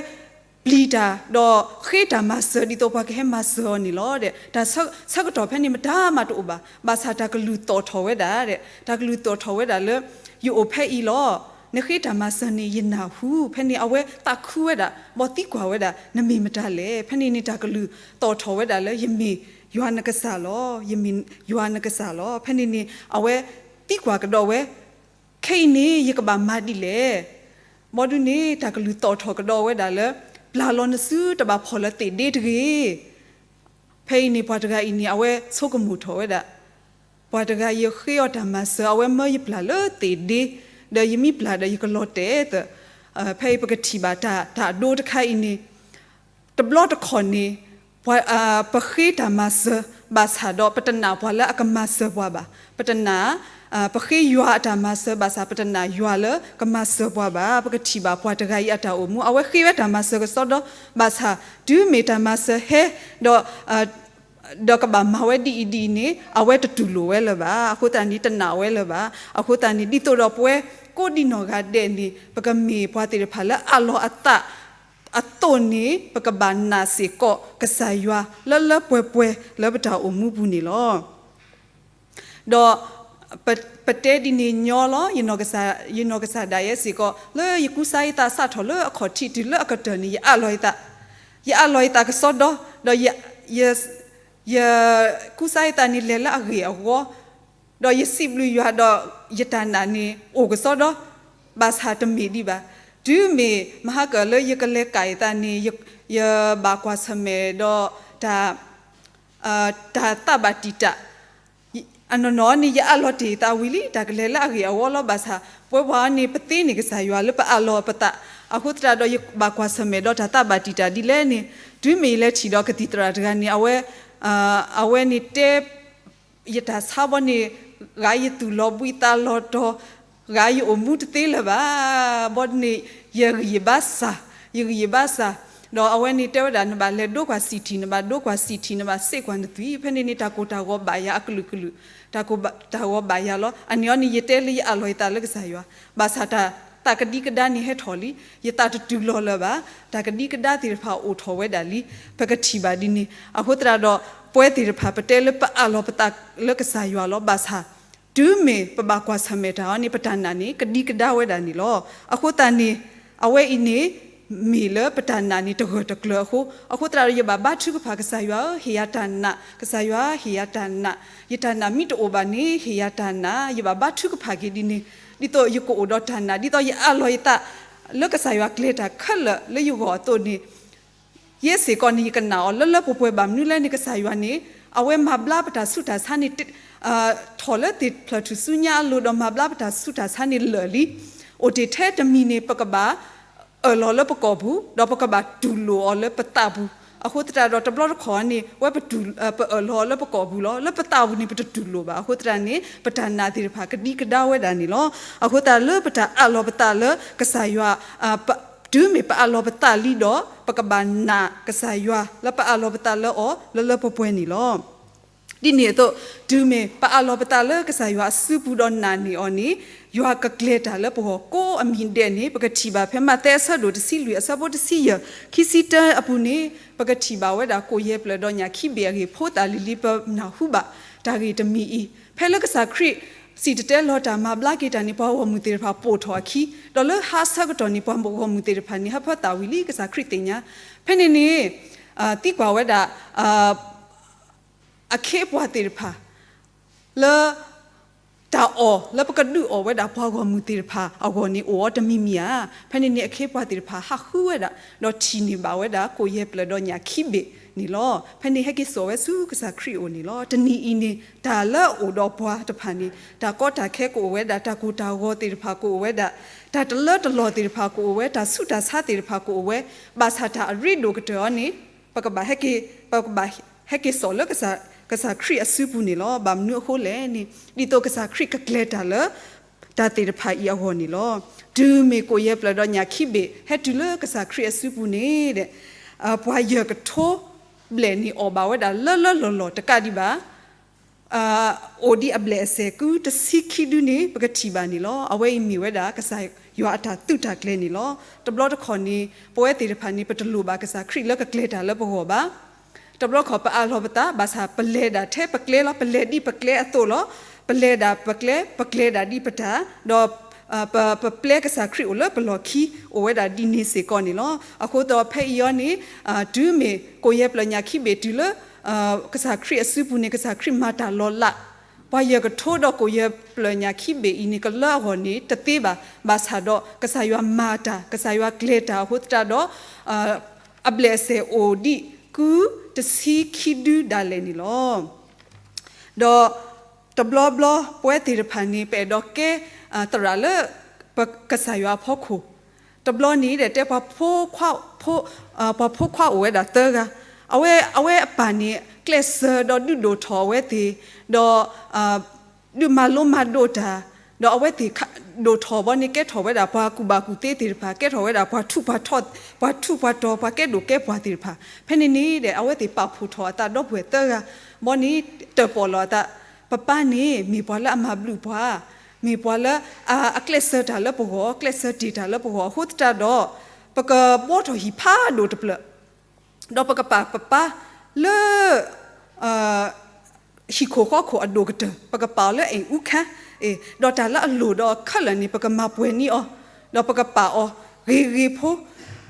ပျံၤတၢ် ဒီးဃ့တၢ်မၤစၢၤဒ်သိးပှၤကဟဲမၤစၢၤအီၤန့ၣ်လီၤ. တၢ်ဆၢကတီၢ်ဖဲန့ၣ်မတၤမးတအိၣ်ဘၣ်, ဘၣ်ဆၣ်တၢ်ကလုၢ်သီၣ်ထီၣ်ဝဲဒၣ်, တၢ်ကလုၢ်သီၣ်ထီၣ်ဝဲဒၣ်လၢ ယအိၣ်ဖဲအံၤလီၤ. နဃ့တၢ်မၤစၢၤန့ၣ် ယနၢ်ဟူ, ဖဲန့ၣ်အဝဲသးခုဝဲဒၣ် ဘီသံကွၢ်ဝဲဒၣ် နမ့ၢ်မတၤလဲၣ်. ဖဲန့ၣ်န့ၣ်တၢ်ကလုၢ်သီၣ်ထီၣ်ဝဲဒၣ်လၢ ယမ့ၢ်ယွၤနကစၢ်လီၤ, ယမ့ၢ်ယွၤနကစၢ်လီၤ. ဖဲန့ၣ်န့ၣ် အဝဲသံကွၢ်ကဒီးဝဲ, ခဲအံၤန့ၣ် ယကဘၣ်မၤဒ်လဲၣ်. ဘီဒုန့ၣ် တၢ်ကလုၢ်သီၣ်ထီၣ်ကဒီးဝဲဒၣ်လၢ ပျၢ်လီၤနစုတဘၣ်ဖီၣ်လၢသ့ၣ်ဒ့တဂ့ၤ. ဖဲအံၤန့ၣ် ပှၤတဂၤအံၤန့ၣ် အဝဲဆိကမိၣ်ထီၣ်ဝဲဒၣ်, ပှၤတဂၤယဃ့အီၤတၢ်မၤစၢၤ အဝဲမၢယပျၢ်လၢသ့ၣ်ဒ့, ဒီးယမ့ၢ်ပျၢ်ဒီးယကလီၤတဲာ်သၢ, ဖဲအံၤပကထံၣ်ဘၣ်တၢ်အဒိတခါအံၤန့ၣ် တဘျီတခီၣ်န့ၣ် ပှၤ ပဃ့တၢ်မၤစၢၤ ဘၣ်ဆၣ်ဒီးပတနာ်ပှၤလၢအကမၤစၢၤပှၤဘၣ်. ပတနာ် ပဃ့ယွၤအတၢ်မၤစၢၤ ဘၣ်ဆၣ်ပတနာ်ယွၤလၢကမၤစၢၤပှၤဘၣ်. ပကထံၣ်ဘၣ်ပှၤတဂၤအံၤအတၢ်အိၣ်မူ အဝဲဃ့ဝဲတၢ်မၤစၢၤကစီဒီ, ဘၣ်ဆၣ်တုၤမ့ၢ်တၢ်မၤစၢၤဟဲ ဒီး ဒီးကဘၣ်မၤဝဲဒ်အံၤဒ်အံၤန့ၣ် အဝဲတတူၢ်လိာ်ဝဲလၢၤဘၣ်. အဃိသတးန့ၣ် တနာ်ဝဲလၢၤဘၣ်. အဃိသတးန့ၣ် ဒ်သိးဒီးပဝဲကိးဒံနီၢ်ဂၤဒဲးန့ၣ် ပကမ့ၢ်ပှၤသ့ၣ်တဖၣ်လၢအးလီၤအသး အသိးန့ၣ် ပကဘၣ်နာ်စ့ၢ်ကီးကစၢ်ယွၤလၢလၢပှဲၤပှဲၤလၢပတၢ်အိၣ်မူပူၤန့ၣ်လီၤ. ဒီး ပ ပတဲဒ်န့ၣ်ညီလီၤ. ယနီၢ်ကစၢ် ယနီၢ်ကစၢ်ဒၣ်ယဲစ့ၢ်ကီး လၢယကူစါယသးစးထီၣ်လၢအခီၣ်ထံးတုၤလၢအကတၢၢ်န့ၣ် ယအးလီၤယသး, ယအးလီၤယသးကစီဒီ, ဒီးယ ယ ယကူစါယသးန့ၣ်လဲၤလၢအဂ့ၢ်အဝီ ဒီးယစံးဘျုးယွၤဒီးယတၢ်နာ်န့ၣ်အိၣ်ကစီဒီ, ဘၣ်ဆၣ်တမ့ၢ်ဒံးဘၣ်. တုၤမ့ၢ်မဟါကၢၣ်လၢယကလဲၤကၣ်ယသးန့ၣ် ယ ယဘၣ်ကွၢ်ဆၢၣ်မဲာ်ဒီးတၢ် တၢ်သးဘၣ်တံာ်တာ် အနီၢ်နီၢ်န့ၣ် ယအးလီၤတ့ၢ်ယသးဝံၤလံ တၢ်ကလဲၤလၢအဂ့ၢ်အဝီလီၤ. ဘၣ်ဆၣ် ပဝဲပှၤန့ၣ် ပသ့န့ၢ်ကစၢ်ယွၤလၢပအးလီၤပသး, အဃိသတးဒီးယဘၣ်ကွၢ်ဆၢၣ်မဲာ်ဒီးတၢ်သးဘၣ်တံာ်တာ်ဒ်လဲၣ်န့ၣ်, တုၤမ့ၢ်ယလဲၤထံၣ်ဒီးကသံၣ်သရၣ်တဂၤန့ၣ် အဝဲ အဝဲန့ၣ်တဲ ယတၢ်ဆါဘီန့ၣ် ဂၤယသူၣ်လီၤဘှံးသးလီၤတီၤ, ဂၤယအိၣ်မူတသ့လၢၤဘၣ်. ဘီန့ၣ် ယဂံၢ်ယဘါစၢ်, ယဂံၢ်ယဘါစၢ်, ဒီးအဝဲန့ၣ်တဲဝဲဒၣ် နဘၣ်လဲၤဒိကွၢ်စံၣ်ထံၣ်, နဘၣ်ဒိကွၢ်စံၣ်ထံၣ်, နဘၣ်စ့ကွၢ်နသွံၣ်. ဖဲန့ၣ်န့ၣ် တၢ်ကိၢ်တၢ်ဂီၤဘၣ်ယၤအကလုာ်ကလုာ်, တၢ်ကိၢ်တၢ်ဂီၤဘၣ်ယၤလီၤ. အန့ၣ်အီၤန့ၣ် ယတဲလၢယအးလီၤယသးလၢကစၢ်ယွၤ, ဘၣ်ဆၣ်တၢ်သးကဒံကဒါန့ၣ်ဟဲထီၣ်လံ, ယသးတတုၤလီၤလၢၤဘၣ်, တၢ်ကဒံကဒါသ့ၣ်တဖၣ်အိၣ်ထီၣ်ဝဲဒၣ်လံ, ပကထံၣ်ဘၣ်ဒ်န့ၣ်. အဃိသတးဒီး ပဝဲသ့ၣ်တဖၣ် ပတဲလၢပအးလီၤပသးလၢကစၢ်ယွၤလီၤ. ဘၣ်ဆၣ် တုၤမ့ၢ်ပဘၣ်ကွၢ်ဆၢၣ်မဲာ်တၢ်အီၤန့ၣ် ပတၢ်နာ်န့ၣ် ကဒံကဒါဝဲဒၣ်န့ၣ်လီၤ. အဃိသတးန့ၣ် အဝဲအံၤန့ၣ် မ့ၢ်လၢပတၢ်နာ်န့ၣ်တဂၢၢ်တကျၢၤအဃိ, အဃိသတးဒီးယဘၣ်ဘါထုကဖၣ်ကစၢ်ယွၤဧၢ, ဟ့ၣ်ယၤတၢ်နာ်, ကစၢ်ယွၤဟ့ၣ်ယၤတၢ်နာ်, ယတၢ်နာ်မ့ၢ်တအိၣ်ဘၣ်န့ၣ် ဟ့ၣ်ယၤတၢ်နာ်, ယဘၣ်ဘါထုကဖၣ်က့ၤဒ်န့ၣ်, ဒ်သိးယကအိၣ်ဒီးတၢ်နာ်, ဒ်သိးယအးလီၤယသးလၢကစၢ်ယွၤကျဲၤတၢ်ခဲလၢာ်လၢယဂီၢ်အသိးန့ၣ် ယဲစ့ၢ်ကီးန့ၣ် ယကနာ်အီၤလၢလၢပှဲၤပှဲၤ ဘၣ်မနုၤလဲၣ်န့ၣ် ကစၢ်ယွၤန့ၣ် အဝဲမၤဘျါပတၢ်ဆူးတၢ်ဆါန့ၣ် ထီၣ်လၢသ့ၣ်ဖျၢၣ်ထူၣ်စုညါအလိၤ ဒီးမၤဘျါပတၢ်ဆူးတၢ်ဆါန့ၣ်လၢာ်လံ. အိၣ်တ့ၢ်ထဲတမံၤန့ၣ် ပကဘၣ်အၢၣ်လီၤလၢပကိာ်ပူၤ ဒီးပကဘၣ်တူၢ်လိာ်အီၤလၢပသးပူၤ. အဃိသတးဒီးတဘျီတခီၣ်န့ၣ် ဝဲပတူၢ်, ပအၢၣ်လီၤအီၤလၢပကိာ်ပူၤလီၤ. လၢပသးပူၤန့ၣ် ပတတူၢ်လိာ်ဘၣ်. အဃိသတးန့ၣ် ပတၢ်နာ်သ့ၣ်တဖၣ်ကဒံကဒါဝဲဒၣ်န့ၣ်လီၤ. အဃိသတးလၢပတၢ်အးလီၤပသးလၢကစၢ်ယွၤ တုၤမ့ၢ်ပအးလီၤပသးလံဒီး ပကဘၣ်နာ်ကစၢ်ယွၤလၢပအးလီၤပသးလၢအီၤ လၢလၢပှဲၤပှဲၤန့ၣ်လီၤ. ဒ်န့ၣ်အသိး တုၤမ့ၢ်ပအးလီၤပသးလၢကစၢ်ယွၤအစုပူၤဒီးနာ်န့ၢ်အီၤန့ၣ် ယွၤကကျဲၤတၢ်လၢပဂီၢ်ကိးအမံၤဒဲးန့ၣ် ပကထံၣ်ဘၣ်ဖဲမးသဲအဆၢဒိၣ်တဆံလွံၢ် အဆၢဖိတဆံယဲၢ် ခံဆံတၢအပူၤန့ၣ် ပကထံၣ်ဘၣ်ဝဲဒၣ်ကိၣ်ယဲၢ်ပျၢၤဒီးညၣ်ခံဘ့ၣ်အဂ့ၢ် ဖိသၣ်လံၤလံၤ ပနၢ်ဟူဘၣ်တၢ်ဂ့ၢ်တမံၤအံၤ ဖဲလၢကစၢ်ခရံာ် စံၣ်တဲၤတဲလီၤတၢ်မၤဘျါက့ၤတၢ်န့ၣ် ပှၤဂီၢ်မုၢ်သ့ၣ်တဖၣ်ပိာ်ထီၣ်အခံ, ဒီးလၢဟါဆၢကတီၢ်န့ၣ် ပှၤဂီၢ်မုၢ်သ့ၣ်တဖၣ်န့ၣ် ဟၢဖၢသးဝံၤလံ ကစၢ်ခရံာ်သ့ၣ်ညါ. ဖဲန့ၣ်န့ၣ် သံကွၢ်ဝဲဒၣ် အခ့အပှၤသ့ၣ်တဖၣ် လၢ တၢ်အီၣ်လၢပကဒုးအီၣ်ဝဲဒၣ်ပှၤဂီၢ်မုၢ်သ့ၣ်တဖၣ်အဂီၢ်န့ၣ် အိၣ်အီၤတမံၤမံၤဧါ. ဖဲန့ၣ်န့ၣ် အခ့အပှၤသ့ၣ်တဖၣ်ဟးဃုဝဲဒၣ် ဒီးထံၣ်န့ၢ်ဘၣ်ဝဲဒၣ် ကိၣ်ယဲၢ်ပျၢၤဒီးညၣ်ခံဘ့ၣ်န့ၣ်လီၤ. ဖဲန့ၣ်ဟဲက့ၤစိာ်ဝဲဆူကစၢ်ခရံာ်အအိၣ်န့ၣ်လီၤ. တနံၤအံၤန့ၣ် တၢ်လၢအအိၣ်ဒီးပှၤတဖၣ်န့ၣ် တၢ်ကီတၢ်ခဲကအိၣ်ဝဲဒၣ်, တၢ်ကိၢ်တၢ်ဂီၤသ့ၣ်တဖၣ်ကအိၣ်ဝဲဒၣ်, တၢ်တလၢတလီၢ်သ့ၣ်တဖၣ်ကအိၣ်ဝဲ, တၢ်ဆူးတၢ်ဆါသ့ၣ်တဖၣ်ကအိၣ်ဝဲ, ဘၣ်ဆၣ်တၢ်အရ့ဒိၣ်ကတၢၢ်အီၤန့ၣ် ပကဘၣ်ဟဲက့ၤ, ပကဘၣ်ဟဲက့ၤစိာ်လၢ ကစၢ်ခရံာ်အစုပူၤန့ၣ်လီၤ. ဘၣ်မနုၤအဃိလဲၣ်န့ၣ် ဒ်သိးကစၢ်ခရံာ်ကကျဲၤတၢ်လၢ တၢ်သ့ၣ်တဖၣ်အံၤအဂီၢ်န့ၣ်လီၤ. တုၤမ့ၢ်ကိၣ်ယဲၢ်ပျၢၤဒီးညၣ်ခံဘ့ၣ် ဟဲတုၤလၢကစၢ်ခရံာ်အစုပူၤန့ၣ်ဒီး ပှၤယဲၢ်ကထိဘျဲၣ်န့ၣ် အီၣ်ဘၣ်ဝဲဒၣ်လၢလၢလီၢ်လီၢ်တကးဒံးဘၣ် အိၣ်ဒံးအဘျဲၣ်အစဲၣ် ကုတဆံခံဒုန့ၣ် ပကထံၣ်ဘၣ်န့ၣ်လီၤ. အဝဲအံၤမ့ၢ်ဝဲဒၣ် ကစၢ်ယွၤအတၢ်သုးတၢ်ကျဲၤန့ၣ်လီၤ. တဘျီတခီၣ်န့ၣ် ပဝဲသ့ၣ်တဖၣ်န့ၣ် ပတလိၣ်ဘၣ်ကစၢ်ခရံာ်လၢကကျဲၤတၢ်လၢပဂီၢ်ဘၣ်. တဘျီတခီၣ်ပအးလီၤပသး ဘၣ်ဆၣ်ပလဲၤဒၣ်ထဲပကျဲလီၤ. ပလဲၤဒ်ပကျဲအသိးလီၤ. ပလဲၤဒၣ်ပကျဲ ပကျဲၤဒၣ်ဒ်ပတၢ်, ဒီး ပ ပပျဲကစၢ်ခရံာ်အိၣ်လၢပလီၢ်ခံ အိၣ်ဝဲဒၣ်ဒ်န့ၣ်စ့ၢ်ကီးန့ၣ်လီၤ. အဃိသတးဖဲအံၤအီၤန့ၣ် တုၤမ့ၢ်ကိၣ်ယဲၢ်ပျၢၤညၣ်ခံဘ့ၣ်တုၤလၢ ကစၢ်ခရံာ်အစုပူၤန့ၣ် ကစၢ်ခရံာ်မၤတၢ်လီၤလး ပှၤယဲၢ်ကထိဒီးကိၣ်ယဲၢ်ပျၢၤညၣ်ခံဘ့ၣ်အံၤန့ၣ် ကလၢအဂီၢ်န့ၣ်တသ့ဘၣ်. ဘၣ်ဆၣ်ဒီးကစၢ်ယွၤမၤတၢ် ကစၢ်ယွၤကျဲၤတၢ်အဃိသတးဒီး အဘျဲၣ်အစဲၣ်အိၣ်ဒံး ကုတဆံခံဒုဒၣ်လဲာ်န့ၣ်လီၤ. ဒီးတဘျီဘျီ ပဝဲသ့ၣ်တဖၣ်န့ၣ် ပအဲၣ်ဒိးကဲသရၣ်လၢ ပကစၢ်ယွၤအဖီခိၣ်, တဘျီန့ၣ်ဒီး တဲပှၤဖိခွါ, ပှၤဖိခွါအိၣ်ဝဲဒၣ်သၢဂၤ, အဝဲ, အဝဲအပၢ်န့ၣ် ကျဲးစၢးဒီးဒုးဒိၣ်ထီၣ်အဝဲသ့ၣ်, ဒီး ဒုးမၤလိမၤဒိးတၢ်, ဒီးအဝဲသ့ၣ်ဒိၣ်ထီၣ်ဘီန့ၣ် ကဲထီၣ်ဝဲဒၣ်ပှၤကူၣ်ဘၣ်ကူၣ်သ့သ့ၣ်တဖၣ်, ကဲထီၣ်ဝဲဒၣ်ပှၤထူးပှၤတီၤ, ပှၤထူးပှၤတီၤ ပှၤကဲဒိၣ်ကဲပှၢ်သ့ၣ်တဖၣ်. ဖဲန့ၣ်န့ၣ်ဒီး အဝဲသ့ၣ်ပာ်ဖှိၣ်ထီၣ်အသးဒီပုၢ်ဝဲၢ်သၢဂၤ, ဘီန့ၣ် တၢၣ်ပီၣ်လီၤအသး, ပပၢ်န့ၣ် မ့ၢ်ပှၤလၢအမၤဘျုးပှၤ, မ့ၢ်ပှၤလၢ အကျဲးစၢးတၢ်လၢပဂီၢ်, ကျဲးစၢးတ့ၢ်တၢ်လၢပဂီၢ်အဃိသတးဒီး ပကဘှီထီၣ်ဟံၣ်ဖးဒိၣ်တဖျၢၣ် ဒီးပကပာ်ပပၢ်လၢ ဟံၣ်ခိၣ်ဃီခိၣ်အဒိၣ်ကတၢၢ်, ပကပာ်အီၤလၢ အိမ်ဦးခန်း, ဒီးတၢ်လၢအလိၣ်ဒီးခဲလၢာ်န့ၣ် ပကမၤပှဲၤန့ၢ်အီၤ, ဒီးပကပာ်အီၤဂ့ၤဂ့ၤဖိ.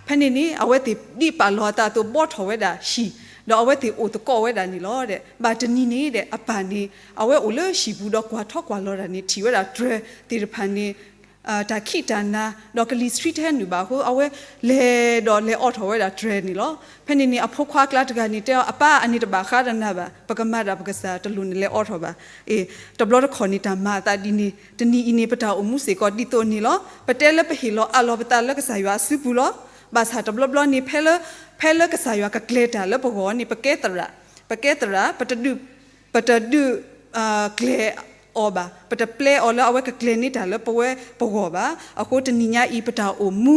ဖဲန့ၣ်န့ၣ် အဝဲသ့ၣ်ဒ်ပာ်လီၤအသးအသိး ဘှီထီၣ်ဝဲဒၣ်ဟံၣ်, ဒီးအဝဲသ့ၣ်အိၣ်သကိးဝဲဒၣ်န့ၣ်လီၤ. ဘၣ်တနံၤန့ၣ်ဒီး အပၢ်န့ၣ် အဝဲအိၣ်လၢဟံၣ်ပူၤဒီးကွၢ်ထီၣ်ကွၢ်လီၤတၢ်န့ၣ် ထံၣ်ဝဲဒၣ်တြဲၤသ့ၣ်တဖၣ်န့ၣ် တၢ်ခံးတၢ်နၤ ဒီးကလံၤဆှံတဟဲနုာ်ဘၣ်အဃိ အဝဲလဲၤဒီးလဲၤအိးထီၣ်ဝဲဒၣ်တြဲၤန့ၣ်လီၤ. ဖဲန့ၣ်န့ၣ် အဖိခွါအကျါတဂၤန့ၣ် တဲအီၤ အပၢ် အန့ၣ်တဘၣ်ဃးဒီးနၤဘၣ်, ပကမၤတၢ်ပကစၢ် တလိၣ်နလဲၤအိးထီၣ်ဘၣ်. တဘျီတခီၣ်န့ၣ် တၢ်မၤအသးဒ်န့ၣ် တနံၤအံၤန့ၣ် ပတၢ်အိၣ်မူစ့ၢ်ကီးဒ်သိးန့ၣ်လီၤ. ပတဲလၢပဟ့ၣ်လီၤအးလီၤပသးလၢကစၢ်ယွၤအစုပူၤလီၤ. ဘၣ်ဆၣ်တဘျီဘျီန့ၣ် ဖဲလၢ, ဖဲလၢကစၢ်ယွၤကကျဲၤတၢ်လၢပဂီၢ်န့ၣ် ပကဲသရၣ်, ပကဲသရၣ် ပတဒုး ပတဒုးကျဲၤအီၤဘၣ်, ပတပျဲအီၤလၢအဝဲကကျဲၤန့ၢ်တၢ်လၢပဝဲပဂီၢ်ဘၣ်. အဃိတနံၤညါအံၤ ပတၢ်အိၣ်မူ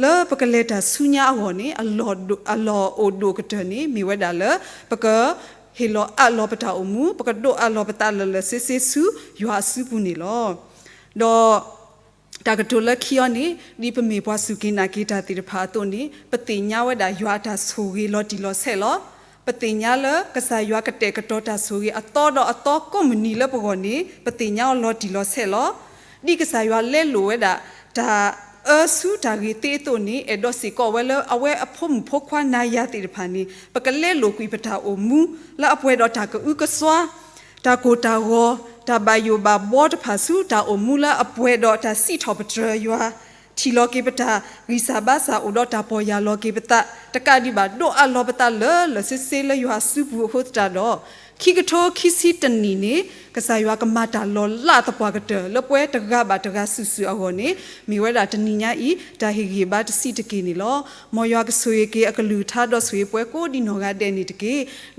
လၢပကလဲၤတၢ်ဆူညါအဂီၢ်န့ၣ် အလီၢ်ဒိၣ်, အလီၢ်အိၣ်ဒိၣ်ကတၢၢ်န့ၣ် မ့ၢ်ဝဲဒၣ်လၢ ပကဟ့ၣ်လီၤအးလီၤပတၢ်အိၣ်မူ, ပကဒိးအးလီၤပသးလၢာ်လၢာ်ဆ့ဆ့ဆူယွၤအစုပူၤန့ၣ်လီၤ. ဒီး တၢ်ကတိၤလၢခံအီၤန့ၣ် ဒ်ပမ့ၢ်ပှၤစူၢ်က့ၤနာ်က့ၤတၢ်သ့ၣ်တဖၣ်အသိးန့ၣ် ပသ့ၣ်ညါဝဲဒၣ်ယွၤအတၢ်ဆိၣ်ဂ့ၤလီၤတံၢ်လီၤဆဲးလီၤ. ပသ့ၣ်ညါလၢကစၢ်ယွၤကတဲာ်ကတီၤတၢ်ဆိၣ်ဂ့ၤအသီဒီးအသီကိးမုၢ်နံၤလၢပဂီၢ်န့ၣ် ပသ့ၣ်ညါအီၤလီၤတံၢ်လီၤဆဲးလီၤ. ဒ်ကစၢ်ယွၤလဲလိာ်ဝဲဒၣ် တၢ် အၢဆူတၢ်ဂ့ၤသ့အသိးန့ၣ် အဲၣ်ဒိးစ့ၢ်ကီးဝဲလၢအဝဲအဖိမုၣ်ဖိခွါနၤယၤသ့ၣ်တဖၣ်န့ၣ် ပကလဲလိာ်ကွံာ်ပတၢ်အိၣ်မူ လၢအပှဲၤဒီးတၢ်ကအုကစွါ, တၢ်ကိၢ်တၢ်ဂီၤ, တၢ်ဘၣ်ယိၣ်ဘၣ်ဘှီတဖၣ်ဆူတၢ်အိၣ်မူလၢအပှဲၤဒီးတၢ်စံးထီၣ်ပတြၢၤယွၤ, ထံၣ်လီၤက့ၤပတၢ်ဂံၢ်စၢ်ဘါစၢ်အိၣ်ဒီးတၢ်ပီၢ်ယၢ်လီၤက့ၤပသး, တကးဒံးဘၣ် ဒိးအးလီၤပသးလၢာ်လၢာ်ဆ့ဆ့လၢယွၤစုပူၤအဃိသတးဒီး ခံကထိခံဆံတနံၣ်န့ၣ် ကစၢ်ယွၤကမၤတၢ်လီၤလးသပှၢ်ကတၢၢ် လၢပဝဲတဂၤဘၣ်တဂၤစုာ်စုာ်အဂီၢ်န့ၣ် မ့ၢ်ဝဲဒၣ်တနံၤညါအံၤ တၢ်ဟ့ၣ်ဂံၢ်ဘါတဆံးတက့ၢ်န့ၣ်လီၤ. မ်ယွၤကဆိၣ်ဂ့ၤက့ၤအကလုၢ်ကထါဒီးဆိၣ်ဂ့ၤပှၤကိးဒံနီၢ်ဂၤဒဲးန့ၣ်တက့ၢ်.